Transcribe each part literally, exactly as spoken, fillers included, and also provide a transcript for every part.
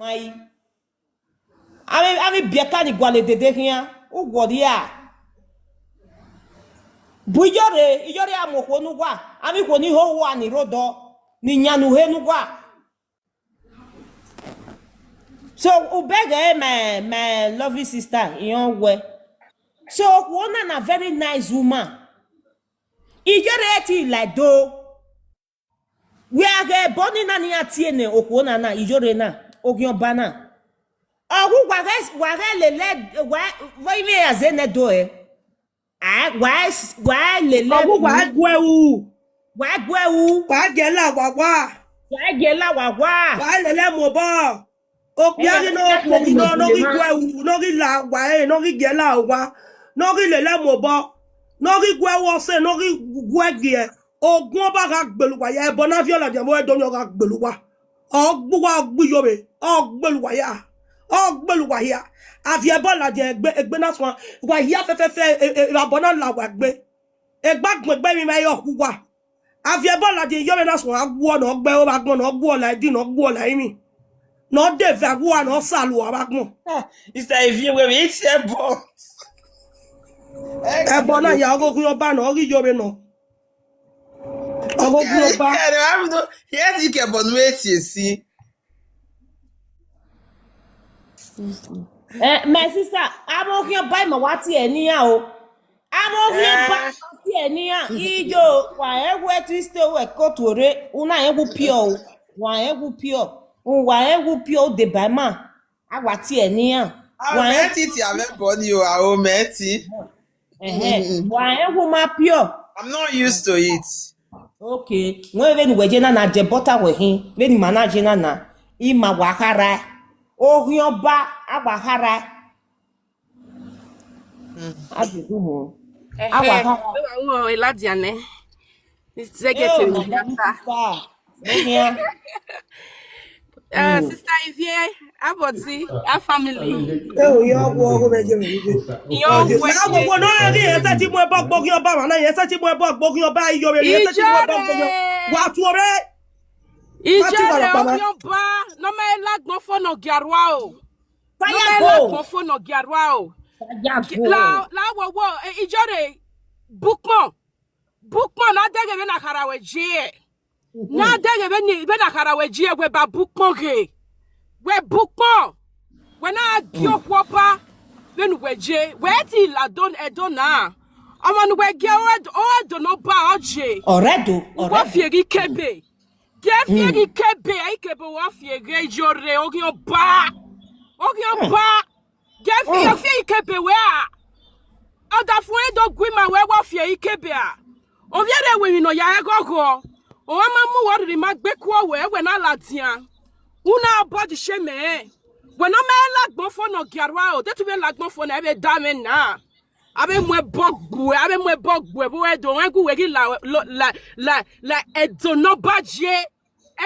Mai. Avbe, avbe ibiẹka ni gualọ dede khian, uwọrria. Bu Iyore, Iyore a mu okhuo ne uwa, avbe ikhuo ni ho uwa ni rre odọ, ni yan ne u he ne uwa. So, u bẹghe my, my lovely sister, irẹn wẹ. So, okhuo na na very nice woman. Iyore ẹre te i la do. Wẹ a ghẹ ẹbọ ni na ne iran tie ne okhuo na na, Iyore na, oghian ọba na. Ọ gu wa ghẹ, wa ghẹ lele, wa, vbe ivbi ya zẹ nẹ do ẹ. A, wa, wa lele Ọ gu wa gu, gu ẹe ru. Wa gu ẹe ru. Wa gie la wa wa. Wa gie la wa wa. Wa lele mu obọ. Okpia ghi nọ, okhuo ghi nọ, ne ọ ghi gu ẹe ru, ne ọ ghi la wa ẹre, ne ọ ghi gie la owa, ne ọ ghi lele mu obọ, ne ọ ghi gu ẹe ru ọse, ne ọ ghi gu ẹe gie. Ogun ọba gha gbele uwa ya, ẹbọ na viọ ladian vbe ẹdẹ ọnii ọ gha gbele uwa. Ọ gbe uwa, ọ gbe Iyore, ọ gbele uwa ya, ọ gbele uwa hia. A viọ ẹbọ ladian egbe, egbe na suan, wa hia fẹfẹfẹ, e, e, ẹbọ na la wa egbe. Egbe agbọn egbe emwi ma i re ọ khu uwa. A viọ ẹbọ ladian Iyore na suẹn, a guọ ne ọ gbe ẹre vbe agbọn, ne ọ guọ la ẹdin, ne ọ guọ la ẹrinmwi, ne ọ de ve aghua, ne ọ salu vbe agbọn. Sister Ivie, wẹ vbe tie ẹbọ. Ẹbọ na ya ọghe oghian ọba nọ, ọ ghi Iyore nọ. Ọghe oghian ọba. Kẹrẹ, kẹrẹ, I don't, yes, you can, but wait, you see. Eh, my sister, avbe oghian ọba ima wa tie ne iran o. Avbe oghian ọba Eh. ima wa tie ne iran. Ijo, wa rẹn wẹ Tuesday wẹ kotu rre, u na rẹn wu pure o. Wa rẹn wu pure. U wa rẹn wu pure, u deba ima. A wa tie ne iran. Wa Aro rẹn mẹ ti ti avẹ bọ ni o, aro mẹ ti. Ẹhẹn, wa rẹn wu ma pure. I'm not used to it. Okay, wẹ vbene uwẹ ye na na, je butter wẹ khin, vbene ima na ye na na, ima wa khara. Oghian ọba, a wa khara. A dede mu. A wa Ẹhẹn, khara. Wẹ wa ru eladian nẹ. Ni zẹgẹ te Yo, my lovely sister. Oghian. Ah, Sister Ivie, how about the, our family? Eh, o, yo, wo, wo, me je, me je. Yo, Okay, we na wo, wo, no, ẹ ghi, ẹ sẹ ti mu ẹbọ gbe oghian ọba, ma na, ẹ sẹ ti mu ẹbọ gbe oghian ọba, Iyore, ẹ sẹ ti mu ẹbọ gbe oghian. Ijore. Wa tuorre. Ma ti wa Ijore, la pa ma. Oghian ọba, nọ ma la gbọn fo nọ gia rua o. Nọ Fire ma la go. Gbọn fo nọ gia rua o. Fire go. La, la wo, wo, eh, Ijore, bukpọn. Bukpọn na dẹghe vbene a khara wẹ je. Na dẹghe vbene, vbene a khara wẹ je, wẹ ba bukpọn ghe. Wẹ bukpọn. Wẹ na gie okhuo ọba vbene uwẹ je. Wẹ ti la do, Ẹdo na. Ọmwa ne uwẹ gie ore Ẹdo, ore Ẹdo ne ọba ọ je. Ọre Ẹdo, ọre Ẹdo. Uwẹ fi eghi kebe. Gie fi eghi kebe, a i kebe uwẹ fi eghe Iyore oghian ọba. Oghian ọba. Gie fi, fi eghi kebe wẹ a. Ọdafẹn do gu ima wẹ wẹ ọ fi eghi kebe a. Ovbi ẹre wẹ emwi ne ọ ya rẹ ghọghọ. Ọ ma mu uwẹ rhirhi ma gbe kuọ wẹ, wẹ na ladian. U na body shame ẹre. Wẹ ne ọ ma la gbọn fo nọ gia rua o, de tu vbe la gbọn fo na, ẹ vbe da mwẹ na. A vbe mu ẹbọ gbuẹ, a vbe mu ẹbọ gbuẹ, vbe uwẹ do, rẹn gu wẹ ghi la, la, la, la Ẹdo ne ọba je.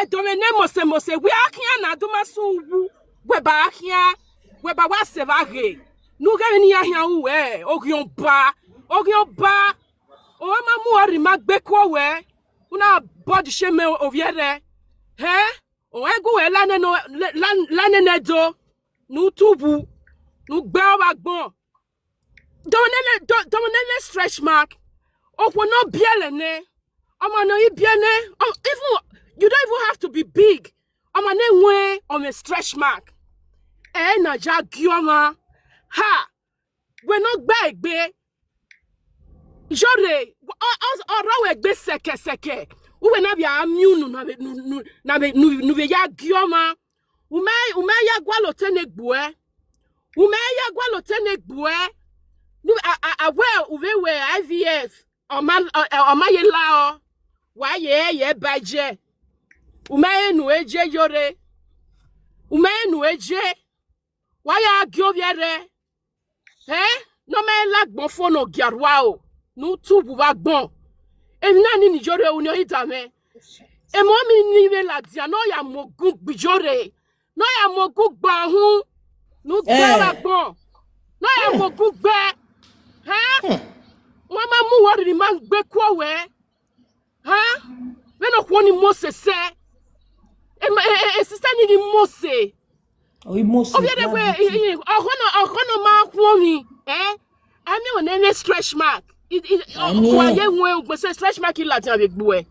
Ẹdo mwẹ ne mose mose, wẹ a khian na do ma sun uwu, wẹ ba a khian, wẹ ba wa sẹ vba ghe. Ne u ghẹ vbe ne iran khian ru wẹ, oghian ọba, oghian ọba. Ọ ma mu uwẹ rhirhi ma gbe kuọ wẹ, u na body shame ovbi ẹre. Hẹ? Ọ rẹn gu wẹ la nene, la, la nene Ẹdo, ne u tu uwu, ne u gbe ọvba agbọn. Dọmọ nene, dọ-, dọmọ nene stretch mark. Okhuo ne ọ biẹlẹ nẹ, ọmwa ne ọ i biẹ nẹ, ọ, even, you don't even have to be big. Ọmwa ne wẹn ọmwa stretch mark. Ẹ na ya gie ọmwa. Ha! Wẹ ne ọ gba egbe. Iyore, ọ, ọ, ọ rọ wẹ egbe sẹkẹsẹkẹ. Uwẹ na vbe a miẹn unu na vbe, nu, nu, na vbe, nu, nu vbe ya gie ọmwa. U ma, u ma ya gualọ otọ ne egbuẹ. U ma ya gualọ otọ ne egbuẹ. Nu, a, a, a wẹ u vbe wẹ I V F. Ọ ma, ọ, ọ ma ye la ọ. Wa ye, ye ba je. U ma ye nu eje Iyore. U ma ye nu eje. Wa ya gie ovbi ẹre. Ẹ, ne ọ ma la agbọn fo ne ọ gia rua o, ne u tu uwu vbe agbọn. Emwi na ni ne Iyore ru ne ọ i da mwẹ. Emọ mi ni vbe ladian, ne ọ ya mu ogun gbe Iyore, ne ọ ya mu ogun gbe ahun, ne u gbe Eh. vbe agbọn, ne ọ ya mu ogun gbe. Ẹ, Hmm. Wa ma mu uwẹ rhirhi ma gbe kuọ wẹ. Ha? Vbene okhuo ni Mose sẹ, e ma, e, e, e sisẹ ni ni Mose, Ovbi ẹre wẹ, ọkhọnọ, ọkhọnọ ma khuọnmwi, eh? A miẹn wẹ ne stretch mark. I, I, wa ye wọn ugbẹn sẹ stretch mark i ladian vbe egbe uẹ.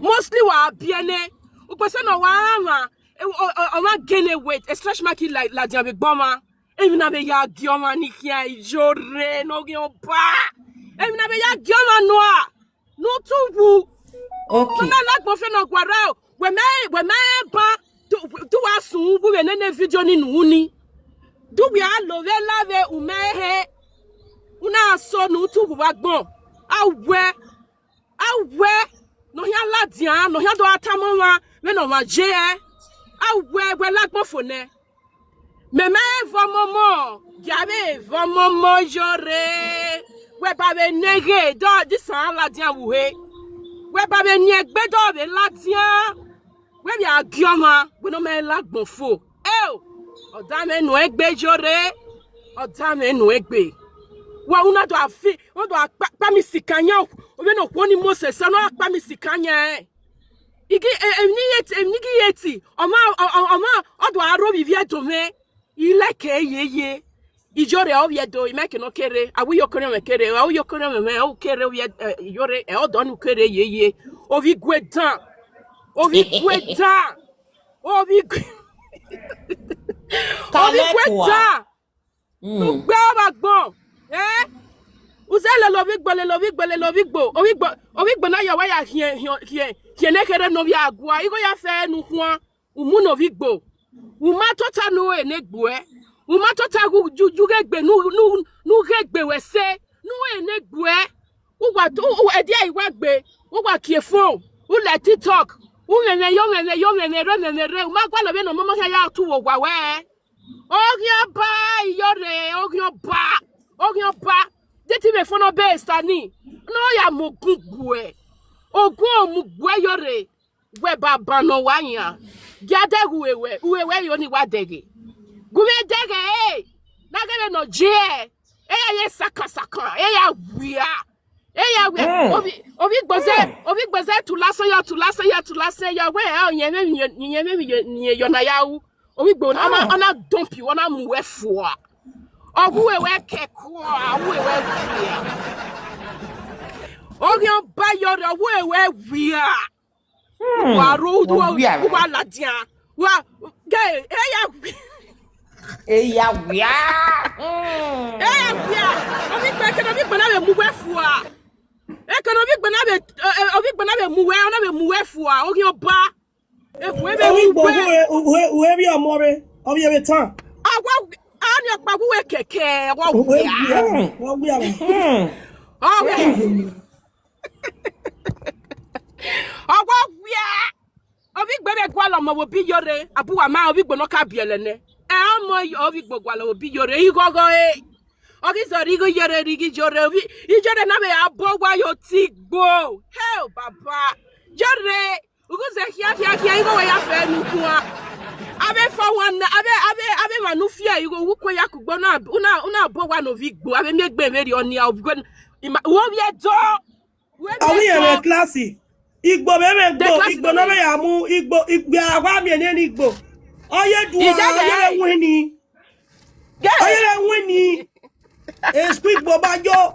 Mostly wa biẹ nẹ, ugbẹn sẹ ne ọ wa ra mwa, ọ, ọ, ọmwa gain weight, stretch mark i la, ladian vbe egbe ọmwa. Emwi na vbe ya gie ọmwa ni khian iyore ne ọ ghi ọba. Emwi na vbe ya gie ọmwa nua. Ne u tu wu. Okay. Mama, la agbọn fe ne ọ guarre o. Wẹ mẹ, wẹ mẹ ba, du, du wa sun wu vbe nene video ni ne u ni. Du wẹ a lo vbe la vbe u mẹ he. U na so ne u tu wu vbe agbọn. A wẹ, a wẹ, ne ọ khian ladian, ne ọ khian do gha tama ọmwa vbene ọmwa ye ẹe. A wẹ, wẹ la agbọn fo nẹ. Mẹ ma vbe ọmọmọ, ya vbe vbe ọmọmọ iyore. Wẹ ba vbe ne eghe, dọ disan ladian vbe uhe. Wẹ ba vbe ne egbe, dọ vbe ladian. Wẹ vbe a gie ọmwa, wẹ ne ọ ma la agbọn fo. Eo, ọ da mwẹ nuẹn egbe iyore. Ọ da mwẹ nuẹn egbe. Wa u na do a fi, u na do a kpa, kpa mi sikan yan, ovbi ne okhuo ni Moses, ọ na kpa mi sikan yan. Igi, e, emwi ne I ye ti, emwi ne I ghi ye ti, ọ ma, ọ, ọ, ọ ma, ọ do a rre ovbi ivbi Ẹdo mwẹ. I like ẹre yeye. Iyore ovbi Ẹdo, I ma ke ne ọ kere, a wi ye okeriọnmwẹ kere, a wi ye okeriọnmwẹ mwẹ, ọ kere ovbi Ẹdo, eh, iyore, eh, ọdọ ne u kere yeye. Ovbi iguedan. Ovbi iguedan. Ovbi igue-, ovbi iguedan. Ugbe ọmwa agbọn, eh? U zẹ lele ovbi igbo, lele ovbi igbo, lele ovbi igbo, ovbi igbo, ovbi igbo na ya wa ya khian, khian, khian, khian ne kherhe ne ovbi agua, igho ya fẹ ne u khuan, u mu ne ovbi igbo. U ma tota ne u re ne egbe uẹ, u ma tota gu ju, ju ghe egbe, ne u, ne u, ne u ghe egbe wẹ sẹ, ne u re ne egbe uẹ. U wa, u, u, ẹdia i wa gbe, u wa kie phone, u lẹ TikTok, u mwẹmwẹ yo, mwẹmwẹ yo, mwẹmwẹ rre, mwẹmwẹ rre, u ma gualọ vbene ọmọmọ khian ya tu vbe owa wẹ. Oghian ọba iyore, oghian ọba, oghian ọba. De te I vbe fo ne ọ be esa ni, ne ọ ya mu ogun gbuẹ. Ogun ọ mu gbuẹ iyore, wẹ baba ne ọ wa yan. Gia dẹghe uhe wẹ, uhe wẹ yo ni wa dẹghe. Gu mwẹ dẹghe, e, na ghe vbene ọ ye, e ya ye sakan sakan, e ya wia. E ya wia, ovbi, ovbi igbo zẹ, ovbi igbo zẹ tula sẹ yọ, tula sẹ yọ, tula sẹ yọ, wẹ, ọ yẹn vbe, yẹn vbe, yẹn yọ na ya ru. Ovbi igbo, ọ na, ọ na dump you, ọ na mu wẹ fua. Ọ wu ewe kẹkua, ọ wu ewe wia. Oghian ọba iyore, ọ wu ewe wia. Wa ru, u wa ladian. Wa, ge, e ya wia. E ya wia. E ya wia. Ovbi igbo, ekene ovbi igbo na vbe mu wẹ fua. Ekene ovbi igbo na vbe, eh, ovbi igbo na vbe mu wẹ, ọ na vbe mu wẹ fua. Oghian ọba. Ekhue vbe mu wẹ. Ovbi igbo, uhe, uhe, uhe vbe ọmọ rre, ovbi ẹvbo etan. Awa, a ni ọkpa wu wẹ kẹkẹ, wa wia. Wa wia. Ọ wẹ. Ọ wa wia. Ovbi igbo vbe gualọ ọmọ vbe obọ iyore, abu wa ma ovbi igbo ne ọ ka biẹlẹ nẹ. Ẹ, ọmọ ovbi igbo gualọ vbe obọ iyore, ighọghọ e. Ọ ghi zẹ rhie igho iyore, rhie igho iyore, ovbi iyore na vbe a bọ owa ye otigbo. Hell, baba. Iyore, u ghi zẹ khian, khian, khian, igho wẹ ya fẹ ne u guan. Avbe four one nine, avbe, avbe, avbe emwa ne u fiẹ igho, u kue ya kugbe, u na, u na, u na bọ owa ne ovbi igbo, avbe miẹn egbe vberriọ nia, ovbi igbo, ima, u ovbi Ẹdo. Avbe iyẹn vbe class, igbo vbe mwẹ igbo, igbo ne ọ vbe ya mu igbo, igbo a wa miẹn nene igbo. Ọ ye dua, ọ ye vbe winni. Ọ ye vbe winni. Esku igbo ba yo.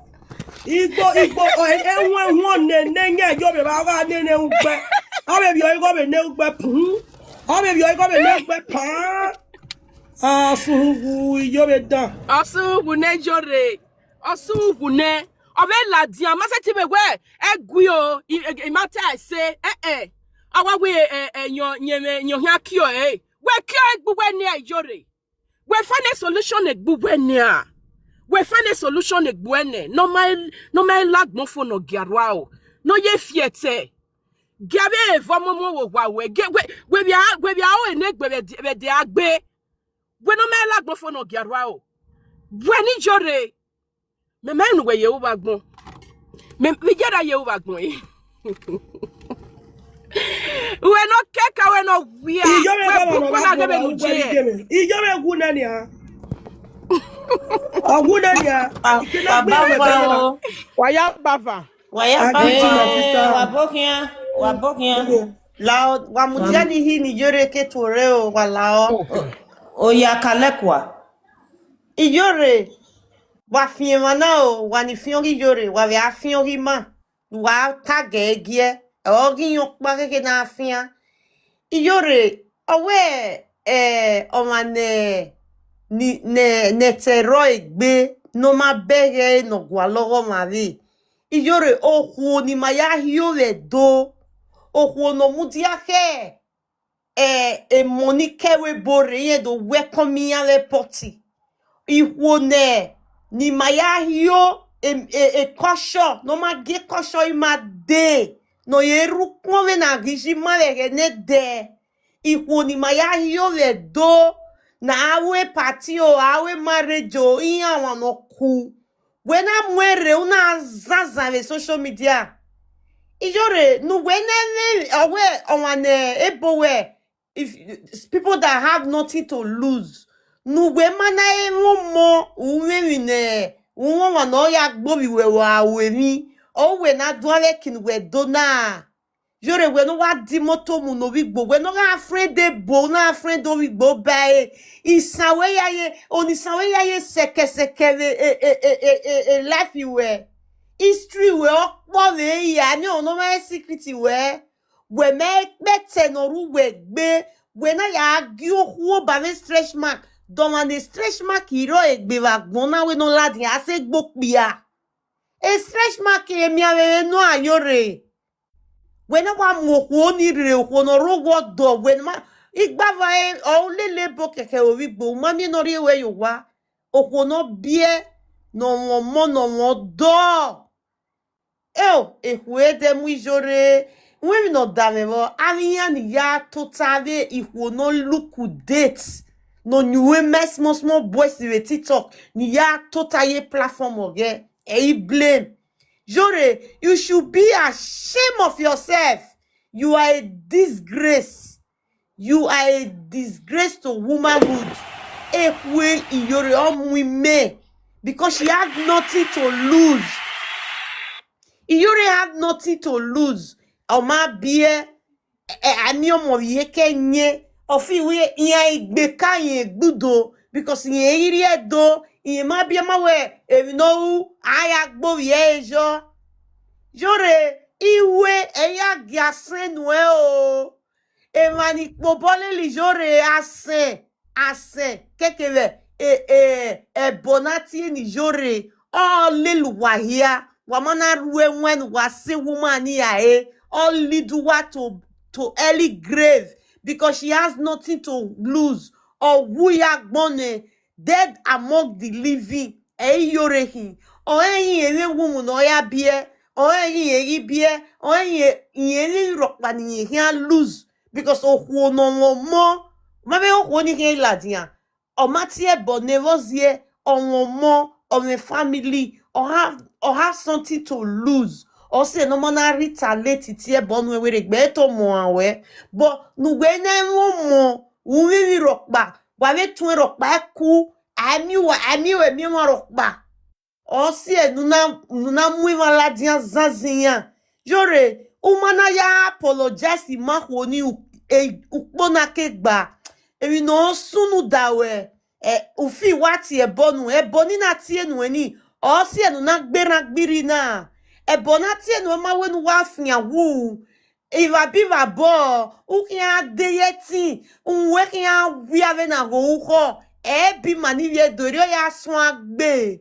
Igbo, igbo, ẹwẹn huọn nene yẹn yo vbe vba gha nene ugbẹ. Ọ vbe vbiọ igho vbe ne ugbẹ pun. Ọ vbe vbiọ igho vbe ne ugbẹ pan. Ọsẹ wu yo vbe dan. Ọsẹ wu ne yo rre. Ọsẹ wu nẹ, ọ vbe ladian, ma sẹtin vbe wẹ, ẹ gui o, I, I, I ma ta ẹse, eh, eh. A wa wẹ, eh, eh, yọn, yẹn mwẹ, yọn khian kiọ ẹre. Wẹ kiọ egbe uwẹ nia iyore. Wẹ find a solution egbe uwẹ nia. Wẹ find a solution egbe uwẹ nẹ. Ne ọ ma, ne ọ ma la agbọn fo ne ọ gia rua o. Ne ọ ye fi ẹtẹ. Gia vbe evọ momo vbe owa wẹ. Ge, wẹ, wẹ vbia, wẹ vbia o ene egbe vbe, vbe de agbe. Wẹ ne ọ ma la agbọn fo ne ọ gia rua o. Wẹ ni iyore. Mẹ ma rẹn ne uwẹ ye ru vbe agbọn. Mẹ, vbe iyara ye ru vbe agbọn, eh? Uwẹ ne ọ kẹka, uwẹ ne ọ wia. Iyore wẹ baba bu na kpọ na ghe vbe ne u je. Iyore wu nẹ nian. Ọ wu nẹ nian. Pa, pa, baba o. Wa ya baba. Wa ya baba. Wa bokhian, wa bokhian. La o, wa mudia ni hi ni iyore ke tuorre o, wa la o. Oya, kalẹkua. Iyore, wa fian emwa na o, wa ni fian ọghe Iyore, wa vbe a fian ọghe ima, wa tag ẹre giẹ, ọ ghi yan ọkpa khekhe ne a fian. Iyore, ọ wẹ, eh, ọmwa ne, ni, ne, ne ẹtẹ rrọọ egbe, ne ọ ma bẹghe ẹre ne ọ gualọ ọghe ọmwa vbe. Iyore, okhuo ne ima ya hio vbe Ẹdo, okhuo ne ọ mudia khẹ, eh, emọ ni ke ẹvbo ebo rre, irẹn do welcome iran vbe airport. Ikhuo nẹ, ne ima ya hio, em, e, e culture, ne ọ ma gie culture ima dee, ne ọ ye rre ukpọn vbene a ghi zẹ ima vbe ẹghẹ nẹdẹ. Ikhuo ne ima ya hio vbe Ẹdo, ne a ru party o, a ru marriage o, iran ọmwa ne ọ ku. Wẹ na mu ẹn rre, u na zanzan vbe social media. Iyore, ne uwẹ nẹ, ọ wẹ ọmwa ne ebo wẹ, if people that have nothing to lose, ne uwẹ ma na emwa ọmọ, u mwẹ emwi ne u mwẹ ọmwa ne ọ ya gbe ovbi wẹ, wa ru emwi, ọ wẹ ne a duan vbe ẹki ne uwẹ do na. Iyore, wẹ ne ọ wa di imoto mu ne ovbi Igbo, wẹ ne ọ gha friend ebo, u na friend ovbi Igbo ba ẹre. Isan wẹ ya ye, ọni isan wẹ ya ye sẹkẹsẹkẹ vbe e, e, e, e, e, e life wẹ. History wẹ ọ kpọ vbe hia, ne ọ nọ ma secret wẹ. Wẹ ma kpẹtẹ ne ọ ru wẹ gbe, wẹ na ya gie okhuo ba vbe stretch mark, dọmwa ne stretch mark i rrọọ egbe vbe agbọn na wẹ ne ọ ladian, a sẹ egbe okpia. E stretch mark emianmwẹ vbe nọ a Iyore. Wẹ na wa mu okhuo ni rre, okhuo ne ọ rre owa ọdọ, wẹ ma, igbava ẹre ọ lele ebo kẹkẹ vbe ovbi Igbo, u ma miẹn ne ọ rrie ruẹ ye owa. Okhuo ne ọ biẹ, ne ọ mwẹ ọmọ, ne ọ mwẹ ọdọ. Eo, ekhue dẹ mu Iyore, wẹ emwi ne ọ da mwẹ vbọ, avbe iran ni ya tota vbe ikhuo ne ọ look date, ne ọ yin uwu ma small small boys vbe TikTok, ni ya tota ye platform ọghẹ, ẹ i blame. Iyore, you should be ashamed of yourself. You are a disgrace. You are a disgrace to womanhood. Ekhue Iyore ọ mu imẹ, because she had nothing to lose. Iyore had nothing to lose. Ọ ma biẹ, ẹ, a miẹn ọmọ vbe iyeke ẹyẹn, ọ fi wẹ iran igbe ka rẹn egbe udo, because irẹn i rrie Ẹdo, irẹn ma biẹ ma wẹ emwi ne ọ ru, a ya gbe ovbi ẹre yọ. Iyore, ihue, ẹ ya gie asẹn nuẹn o. Emwa ni kpe obọ lele Iyore asẹn, asẹn, keke vbe, e, e, ẹbọ ne a tie ne Iyore, ọ lele uwa hia, wa ma na ru ẹwaẹn ne uwa sẹ woman ni ra re, ọ lead uwa to, to early grave, because she has nothing to lose, ọ wu ya agbọn nẹ, dead among the living, ẹ i Iyore khin. Ọ rẹn irẹn vbe ẹvbo uwu ne ọ ya biẹ, ọ rẹn irẹn ghi biẹ, ọ rẹn irẹn, irẹn vbe rhọkpa ne irẹn khian lose, because okhuo ne ọ mwẹ ọmọ, ma vbe okhuo ni khian ladian, ọ ma tie ẹbọ ne vbe ọ ziẹ, ọ mwẹ ọmọ, ọ mwẹ family, ọ ha, ọ ha something to lose. Ọ sẹ ne ọ ma na retaliate tie ẹbọ nuẹn werriegbe, ẹ to mọ ọmwa ruẹ. But ne uwẹ na mwẹ ọmọ, u mwẹ emwi rhọkpa, wa vbe tuẹn rhọkpa ẹku, a miẹn uwa, a miẹn uwa, miẹn emwa rhọkpa. Ọ siẹ ne u na, ne u na mu emwa ladian zanzan iran. Iyore, u ma na ya apologize ma khuo ni u-, e-, ukpo na ke gba. Emwi ne ọ sunu da ruẹ, ẹ, u fi wa tie ẹbọ nu, ẹbọ ni na tie nuẹn ni, ọ siẹ ne u na gberran gbirri na. Ẹbọ na tie nuẹn ma wẹ ne u wa fian wu. Ivba bi ivba bọ, u khian de ye ẹtin, uwẹ khian wia vbe na gho ukhọ, ẹ bi ima ni vbe Ẹdo, erriọ ya suan gbe.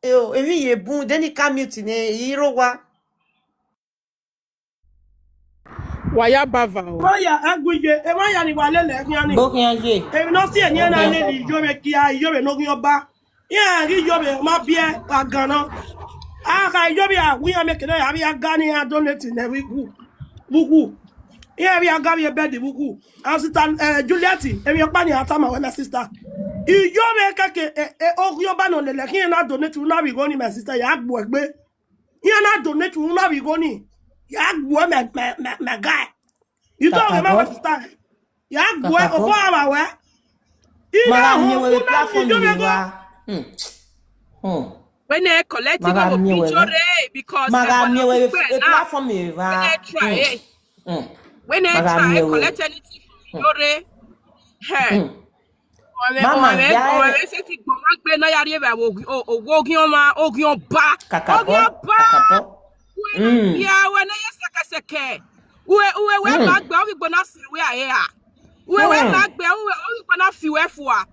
Eo, emwi ye bun, de ni ka mute nẹ, I rre owa. Wa ya bava o. Emwa ya, ẹgu ye, emwa ya ni wa lele khian ni. Bo khian ye. Emwi ne ọ si eni na lele Iyore kia, Iyore ne oghian ọba. Iran ghi Iyore ma biẹ wa gan na. A kha Iyore a wu iran mẹ kene a vbe ya ga ne iran donate nẹ vbe ukhu. Vbe ukhu. Iran vbe ya ga vbe bed vbe ukhu. And sister, eh, Juliet, emwi ọkpa ni a tama wẹ, my sister. Iyore kẹkẹ, eh, eh, oghian ọba nọ lele khian na donate, u na vbe igho ni, my sister, ya gbuẹ gbe. Iran na donate, u na vbe igho ni. Ya gbuẹ, my, my, my, my guy. You talk about, my sister. Ya gbuẹ, ọkọ ava wẹ. Ma gha miẹn wẹ vbe platform ye vba. Hmm. Hmm. When they collect, ma gha miẹn wẹ vbe, because ma gha miẹn wẹ vbe platform ye vba. When they try, eh. Hmm. When they try, collect anything from Iyore. Hey. Hmm. Mama, ọmọ rẹ, ya ọmọ rẹ sẹtin gbọmwa gbe ne ọ ya rrie vbe avbe oghi-, o-, o-, oghian ọmwa, oghian ọba. Kakabọ, oghian ọba. Kakabọ. Uwẹ ne, mm, ya, uwẹ ne ye sẹkẹsẹkẹ. Uwẹ, uwẹ, wẹ, mm, ma gbe, ọ ghi gbe na si uwẹ a ra. Uwẹ, wẹ, mm, ma gbe, uwẹ, ọ ghi gbe na fi uwẹ fua.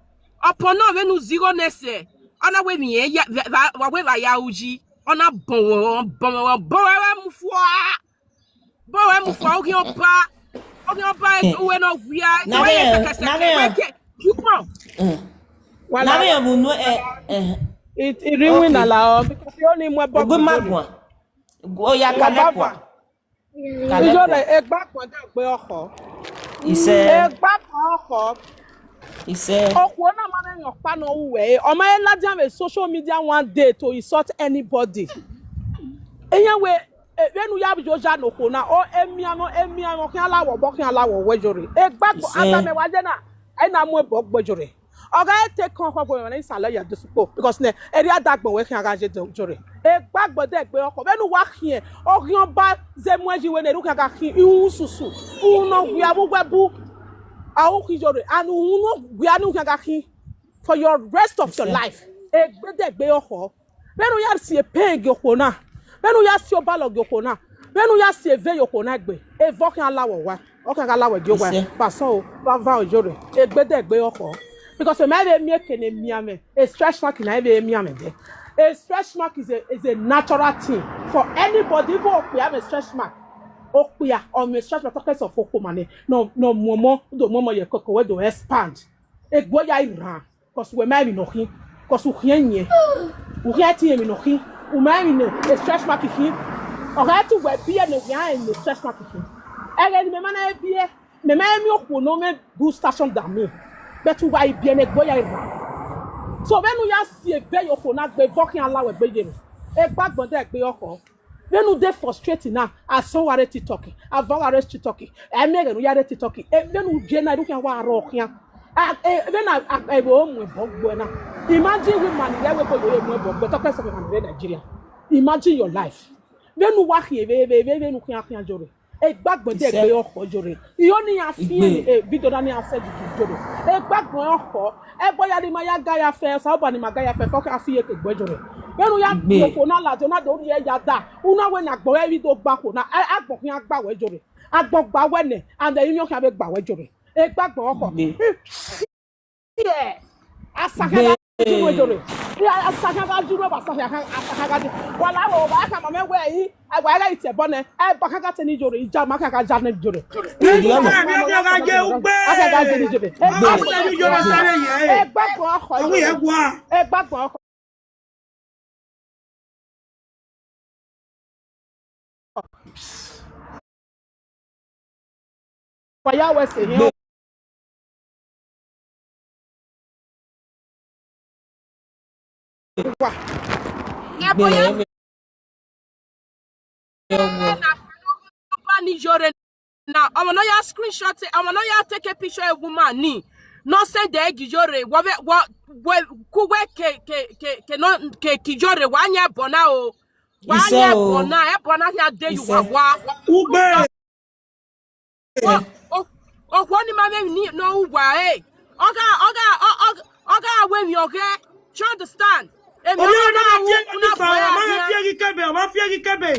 Ọpọn nọ vbene u zigho nẹ sẹ. Ọ na wẹ emwi ya, wa, wa, wa wẹ vbe a ya ru yi. Ọ na bọnwẹ, bọnwẹ, bọnwẹ, wẹ mu fua. Bọnwẹ mu fua, oghian ọba. Oghian ọba, eh, uwẹ ne ọ wia, na uwẹ ye vbe, sẹkẹsẹkẹ, na vbe, uwẹ ke, jukọ. Mm. Wala. Na vbe vbe unu, eh, eh. It, it ring, okay, win ala, because you only mu ẹbọ. Ogbe ma guan. Oya, kalẹ kua. Kalẹ kua. Iyore, egbagbọn dẹ gbe ọkhọ. Isẹ. Egbagbọn ọkhọ. Isẹ. Okhuo na ma mwẹ emwi ọkpa ne ọ ru wẹ, ọ ma he ladian vbe social media one day to insult anybody. Iran wẹ, eh, vbene u ya vbe yo oya ne okhuo na, o, emianmwẹ, emianmwẹ khian la wẹ obọ, khian la wẹ owẹ, Iyore. Egbagbọn, isẹ, agbamẹ wa ye na, a i na mu ẹbọ gbe, Iyore. Ọ gha te kọn ọkhọ gbe mwẹ ne isalọ ya do sukpo, because nẹ, erriọ adagbọn wẹ khian gha ye do, Iyore. Egbagbọn dẹ gbe ọkhọ, vbene u wa khian, oghian ọba zẹ muẹn yi wẹ ne erha khian gha khin uhunmwu susu, uhunmwu ne ọ wia vbe uwẹ bu, a u khin, Iyore, and uhunmwu ne ọ wia ne u khian gha khin for your rest of your life. Egbe dẹ gbe ọkhọ. Vbene u ya si pain gie okhuo na, vbene u ya si obalọ gie okhuo na, vbene u ya si eve ye okhuo na egbe, evọ khian la wẹ owa, ọ khian gha la wẹ gie owa. Isẹ. Vbe asọn o, vbe ava o, Iyore, egbe dẹ gbe ọkhọ. Because mẹ i vbe miẹn eke ne emianmwẹ, a stretch mark na i vbe miẹn mwẹ dẹ. A stretch mark is a, is a natural thing for anybody, even okpia mwẹ stretch mark. Okpia, ọ mwẹ stretch mark, talk less of okhuo ma nẹ, ne ọ, ne ọ mu ọmọ, do mu ọmọ ye koko, wẹ do expand. Egbe ya i rran. 'Cause wẹ ma emwi ne ọ khin, 'cause u khian yẹn, u khian tie emwi ne ọ khin, u ma emwi ne stretch mark khin, ọ gha te uwẹ biẹ ne u khian rẹn emwi ne stretch mark khin. Ẹghẹ ne imẹ ma na biẹ, mẹ ma miẹn okhuo ne ọ mwẹ good station than me, but uwa i biẹ ne egbe ya i rran. So vbene u ya si eve ye okhuo na gbe, evọ khian la wẹ egbe ye mwẹ, egbe agbọn dẹ gbe ọkhọ. Vbene u de frustrate na, asọn gha rre TikTok, avọ gha rre TikTok, a i miẹn ẹghẹ ne u ya rre TikTok, e, vbene u ye na, erha khian wa rrọọ khian. A, e, vbene a, a, ẹvbo mu ẹbọ gbe na. Imagine woman ni rre ẹvbo ye mu ẹbọ gbe, talk less of woman ni rre Nigeria. Imagine your life. Vbene u wa khian vbe, vbe, vbe, vbene u khian khian, Iyore. Egbe agbọn dẹ gbe ọkhọ, Iyore. Iyo ne iran fian, eh, video na ne iran send to Iyore. Egbe agbọn ọkhọ. Ẹgbọ ya ne ima ya ga ya fẹ, Osanobua ne ima ga ya fẹ, fọ khian fi eke gbe, Iyore. Vbene u ya gbe okhuo na ladian, na do rhie ya da. U na wẹ ne agbọn ghẹ vbe do gba okhuo na, a, agbọn khian gba wẹ, Iyore. Agbọn gba wẹ nẹ, and then iyọn khian vbe gba wẹ, Iyore. Egbe agbọn ọkhọ. Gbe. Yeah. Asakhan gha jurhu, Iyore. Asakhan gha jurhu, asakhan, asakhan gha jurhu. Wa la wẹ, wa khama mẹ wẹ, i, wa gha tie ẹbọ nẹ, ẹbọ kha gha te ne Iyore, ija ma kha gha ja ne Iyore. Iyore, Iyore gha ye ugbe. A kha gha je ne Iyore. Iyore sẹ vbe ye. Egbe agbọn ọkhọ. Ọwọ ye gua. Egbe agbọn ọkhọ. Wa ya wẹ sẹ hin. Wa. Ọba ni Iyore na, ọmọ ne ọ ya screenshot, ọmọ ne ọ ya take picture woman ni, ne ọ send ẹre gie Iyore, wọ vbe, wọ, wẹ, ku wẹ ke, ke, ke, ke nọ, ke, ke Iyore, wa yan ẹbọ na o. Wa yan ẹbọ na, ẹbọ na khian de ye uwa wa. Ugbe. O, o, okhuo ni ma vbe emwi ni, ne ọ ru uwa ẹre. Ọ gha, ọ gha, ọ, ọ, ọ gha ru emwi ọghẹ. Do you understand? Emwi ọghẹ na ru, na bọ ya khian. Ọ ma fi eghi kebe, ọ ma fi eghi kebe.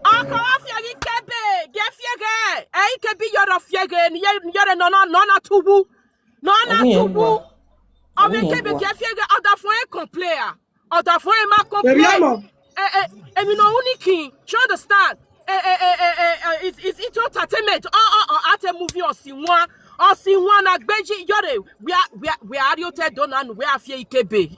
Ọkọ wa fi eghi kebe, gie fi eghe. Ẹ i kebe Iyore fi eghe, ne Iyore, ne Iyore nọ, nọ, nọ na tuwu. Nọ na tuwu. Ọ vbe kebe, gie fi eghe, ọdafẹn complain a. Ọdafẹn ma complain. Eh, eh, emwi ne ọ ru ni kin, do you understand? Eh, eh, eh, eh, eh, eh, it's, it's, it's entertainment. Ọ, ọ, ọ, a te movie Ọsiwan. Ọsiwan na gbe ji Iyore, wẹ a, wẹ a, wẹ a rhie otọ Ẹdo na nu, wẹ a fi eghi kebe.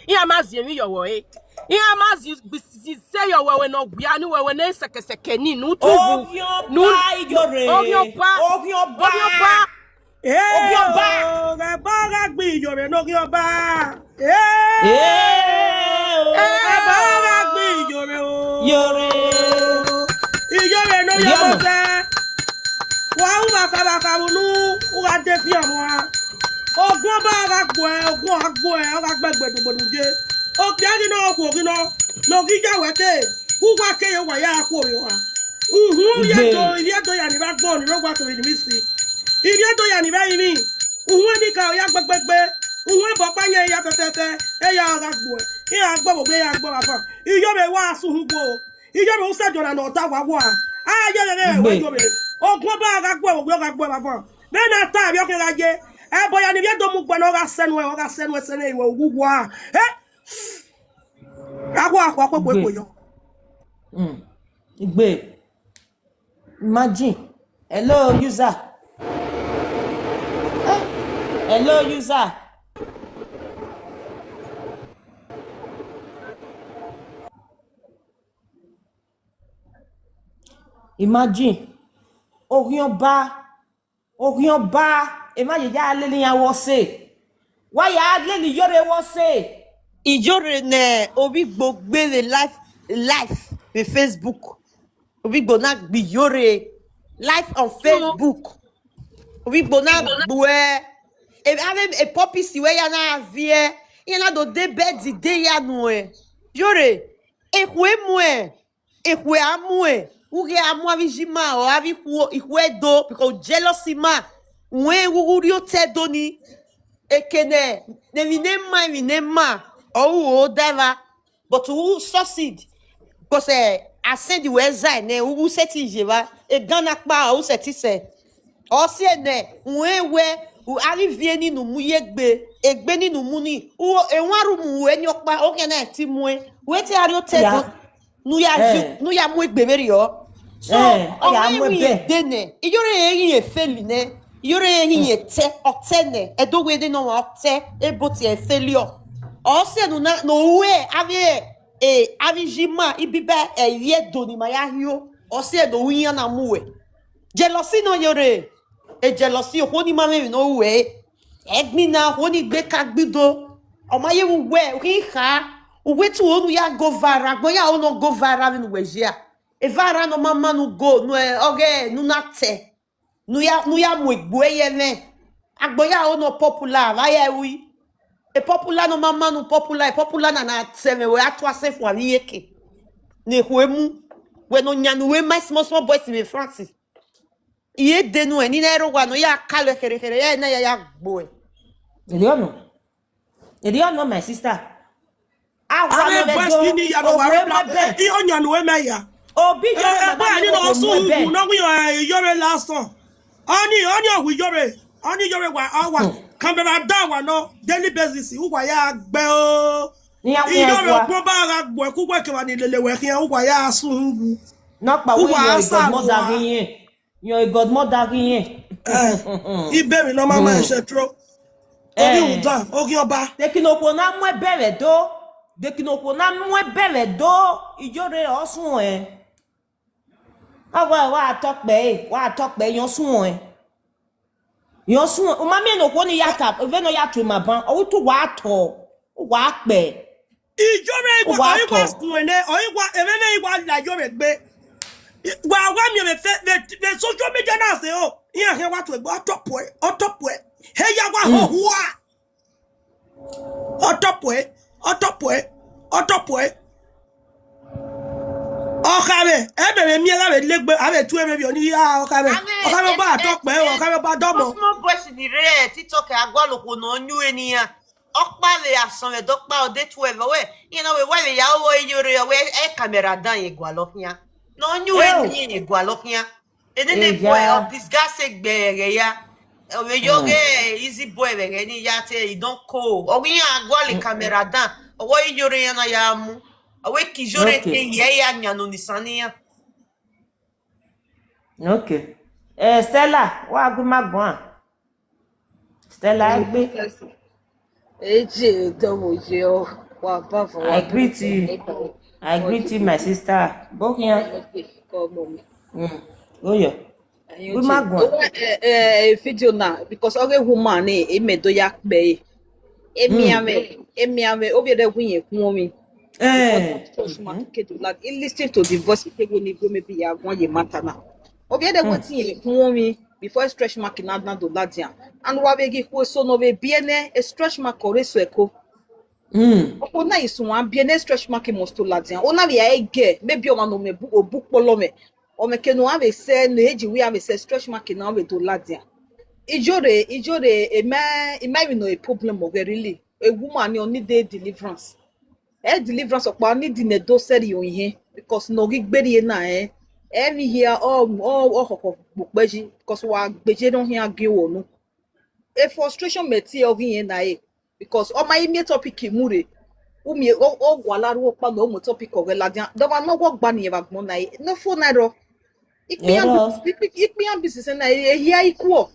Iran ma ziẹn emwi ye ọvbọ ẹre. Iran ma zi, zi, zi se ye ọvbọ ẹre ne ọ wia ni, wẹ, wẹ ne sẹkẹsẹkẹ ni, ne u tuwu. Oghian ọba Iyore. Oghian ọba. Oghian ọba. Oghian ọba. Ee, o, ẹbọ gha gbe Iyore ne oghian ọba. Ee. Ee, o. Ẹbọ gha gbe Iyore o. Iyore. Iyore ne oghian ọba sẹ. Wa ru vbe akha vbe akha vbe unu, u gha de fi ọmwa. Ogun ọba gha gbuẹ, ogun ọba gha gbuẹ, ọ gha gbe gbedugbeduje. Okpia ghi nọ, okhuo ghi nọ, ne ọ ghi ya wẹ te, uwa kere wa ya khuo vbe owa. Uhun, ivbi Ẹdo, ivbi Ẹdo ya ni vbe agbọn ni rre owa kevbe ni vbe isi. Ivbi Ẹdo ya ni vbe ẹrinmwi. Uhunmwu ni ka ya gbegbegbe, uhunmwu ẹbọ ọkpa yẹn ya fẹfẹfẹ, eya gha gbuẹ, iran gbe vbe ogbe, iran gbe vbe avan. Iyore wa sẹ uhunmwu o, Iyore u sẹ Jona ne ọ ta wa wa. A ye vbe vbe Igbe. Iyore, ogun ọba gha gbuẹ vbe ogbe, ọ gha gbuẹ vbe avan. Vbene a ta vbe ọ khian gha ye, ẹbọ ya ni vbe do mu gbe ne ọ gha sẹ nuẹn, ọ gha sẹ nuẹn sẹ ne iwẹ uwu wa. E, akhua akhua khuekhuekhuo yọ. Mm. Igbe. Imagine. Hello, user. Eh, hello, user. Imagine. Oghian ọba. Oghian ọba. Emwa ye ya lele iran vbe ọse. Wa ya lele Iyore vbe ọse. Iyore ne ovbi Igbo gbe vbe live, live vbe Facebook. Ovbi Igbo na gbe Iyore live on Facebook. Ovbi Igbo na gbuẹ. E, avbe e puppies wẹ ya na viẹ. Iran na do de bed de ya nuẹn. Iyore, ekhue muẹn. Ekhue a muẹn, u ghi a mu avbe iji ma, ọ avbe ikhuo, ikhuo Ẹdo, because jealousy ma, wẹ u ghi rhie otọ Ẹdo ni, eke nẹ, ne emwi ne ma, emwi ne ma, ọ ru o da evba, but u succeed, because, eh, a send wẹ zẹ nẹ, u sẹtin ye evba, egan na kpa, ọ sẹtin sẹ. Ọ siẹ nẹ, u rẹn wẹ, u, avbe ivie ni ne u mu ye egbe, egbe ni ne u mu ni, u, ewanrhumwu ruẹ ni ọkpa, okhian na ti muẹn, wẹ te a rhie otọ Ẹdo. Ne u ya, eh, ne u ya mu egbe vberriọ. So, eh, ọ ya mu ebe. Iyore ghi ye feli nẹ, Iyore ghi ye tẹ, ọ tẹ nẹ, Ẹdo wẹ ne ọmwa ọ tẹ, ebo tie feli ọ. Ọ sẹ ne u na, ne u ru avbe, eh, avbe iji ma, ibiba, eh, ivbi Ẹdo ni ma ya hio, ọ sẹ ne u ru iran na mu wẹ. Jealousy nọ Iyore, e jealousy okhuo ni ma mwẹ emwi ne ọ ru wẹ. Ẹgbin na okhuo ni gbe ka gbe ido, ọ ma ye vbe uwẹ, u khin kha, uwẹ te unu ya go viral, agbọn ya unu go viral vbene uwẹ ye a. Evara ne ọ ma ma nu go, nu ẹ, ọghe ne u na tẹ, ne u ya, ne u ya mu egbe ye ẹmwẹ. Agbọn ya unu popular, vbe a ya ru. E popular ne ọ ma ma nu popular, e popular na na tẹ ẹmwẹ, wẹ a tua sẹ fua vbe iyeke. Ne ekhue mu, wẹ ne ọ yan ne uwẹ ma small small boys vbe France. I ye de nuẹn, ne I na rre owa ne ọ ya ka ruẹ kherhe kherhe, ya na ya ya gbe uẹ. Erriọ nọ. Erriọ nọ, my sister. Awa avbe nọ vbe boys do, ni ya vbe owa okhuo rre ma bẹ. I ọyan ne uwẹ mẹ ya. Obi Iyore, eh, eh, mama boy, ni no okhuo sunu mẹ bẹ. Uwu ne ọ wi, eh, Iyore last song. Ọni, ọni ọ wi Iyore, ọni Iyore wa, ọ wa. Hmm. Camera da wa nọ daily basis, uwa ya gbe o. Iran wi Iyore ẹgua. Ogbon ba gha gbuẹ ku uwẹ kevba ni lele wẹ khian, uwa ya sunu uwu. Nọkpa wẹ uwa your godmother ghi yẹn. Your godmother ghi yẹn. Eh, iberi nọ ma ma ẹsẹ tro. Obi udan, oghian ọba. Dekino okhuo na mu ẹbẹrẹ do. Dekino okhuo na mu ẹbẹrẹ do. Iyore ọ suẹn. A wa, wa tọ kpẹ, wa tọ kpẹ, yọn suẹn. Yọn suẹn. U ma miẹn ne okhuo ni ya ta, vbene ọ ya tu ima ban, ọ wi tu wa tọ, wa kpẹ. Iyore igua, ọ i wa suẹn nẹ, ọ i wa, emwẹ ne i wa la Iyore gbe. Wa, wa miẹn vbe fe-, vbe, vbe social media na sẹ o. Iran khian wa tuẹ gbe, ọ tọ puẹ, ọ tọ puẹ. He ya wa họn hua. Ọ tọ puẹ, ọ tọ puẹ, ọ tọ puẹ. Ọkhamẹ, ẹmwẹ vbe miẹn gha vbe legbe, a vbe tu emwi vbe ọni ya, ọkhamẹ. Ọkhamẹ ba tọ kpẹ, ọkhamẹ ba dọmọ. Small boys ni rre TikTok, a gualọ okhuo ne ọ yu eni iran. Ọkpa vbe asọn vbe ẹdẹ ọkpa, ọ de twelve, ọ wẹ, iran na wẹ, wa vbe ya, ọ wẹ Iyore, ọ wẹ, ẹ camera dan ye gualọ khian. Ne ọ yu eni iran ye gualọ khian. Enene boy, ọ disgust egbe ẹghẹ ya. Ọ vbe yọ ghe easy boy vbe ẹghẹ ni ya te, he don cold. Ọ wẹ iran gualọ camera dan. Ọ wẹ Iyore iran na ya mu. Ọ wẹ ke Iyore te ye ya yan ne onisan ne iran. Okay. Eh, Stella, wa gu ima guan. Stella, egbe. Eje, double J, oh, wa ba for I greet you. I greet you, my sister. Boghian. Come on. Mm. Go yo. Gu ima guan. Eh, eh, eh, video na, because ọghe woman ni, e mẹ do ya kpẹ e. Emianmwẹ, emianmwẹ, ovbi ẹdẹ wi yẹn khuọnmwi. Eh. Because of church ma ke do la, he listen to the voice, he go ni go maybe ya wan ye matter na. Ovbi ẹdẹ wẹ te yẹn khuọnmwi, before stretch mark na na do ladian. And wa vbe ghi khu eso ne ọ vbe biẹ nẹ, e stretch mark ọre so ẹko. Mm. Ọkpọ na i suẹn biẹ nẹ, stretch mark must to ladian. Ọ na vbe ya ẹgẹ, maybe ọmwa ne ọ mẹ bu, obu kpọlọ mwẹ. Ọ mwẹ ke ne ọ vbe sẹ, ne eji wẹ a vbe sẹ, stretch mark na ọ vbe do ladian. Ijore, Ijore, emẹ, emẹ emwi nọ problem ọghẹ really. A woman ni ọ need deliverance. Ẹ deliverance ọkpa need ne do sẹrriọ ihe, because ne ọ ghi gberriẹ na rẹn, emwi hia ọ, ọ, ọ khọkhọ gbe ukpẹ yi, because wa gbeje ne ọ khian gie uwẹ unu. A frustration mẹ tie ọghe irẹn na re, because ọ ma i miẹn topic mu rre, u miẹn, ọ, ọ wa la ru ọkpa nọ, u mu topic ọghẹ ladian, dọmwa ne ọ wọ gba ne irẹn vbe agbọn na re, ne ọ fo na rrọọ. Ikpia Erọ. Ikpia business na, e, e hia equal.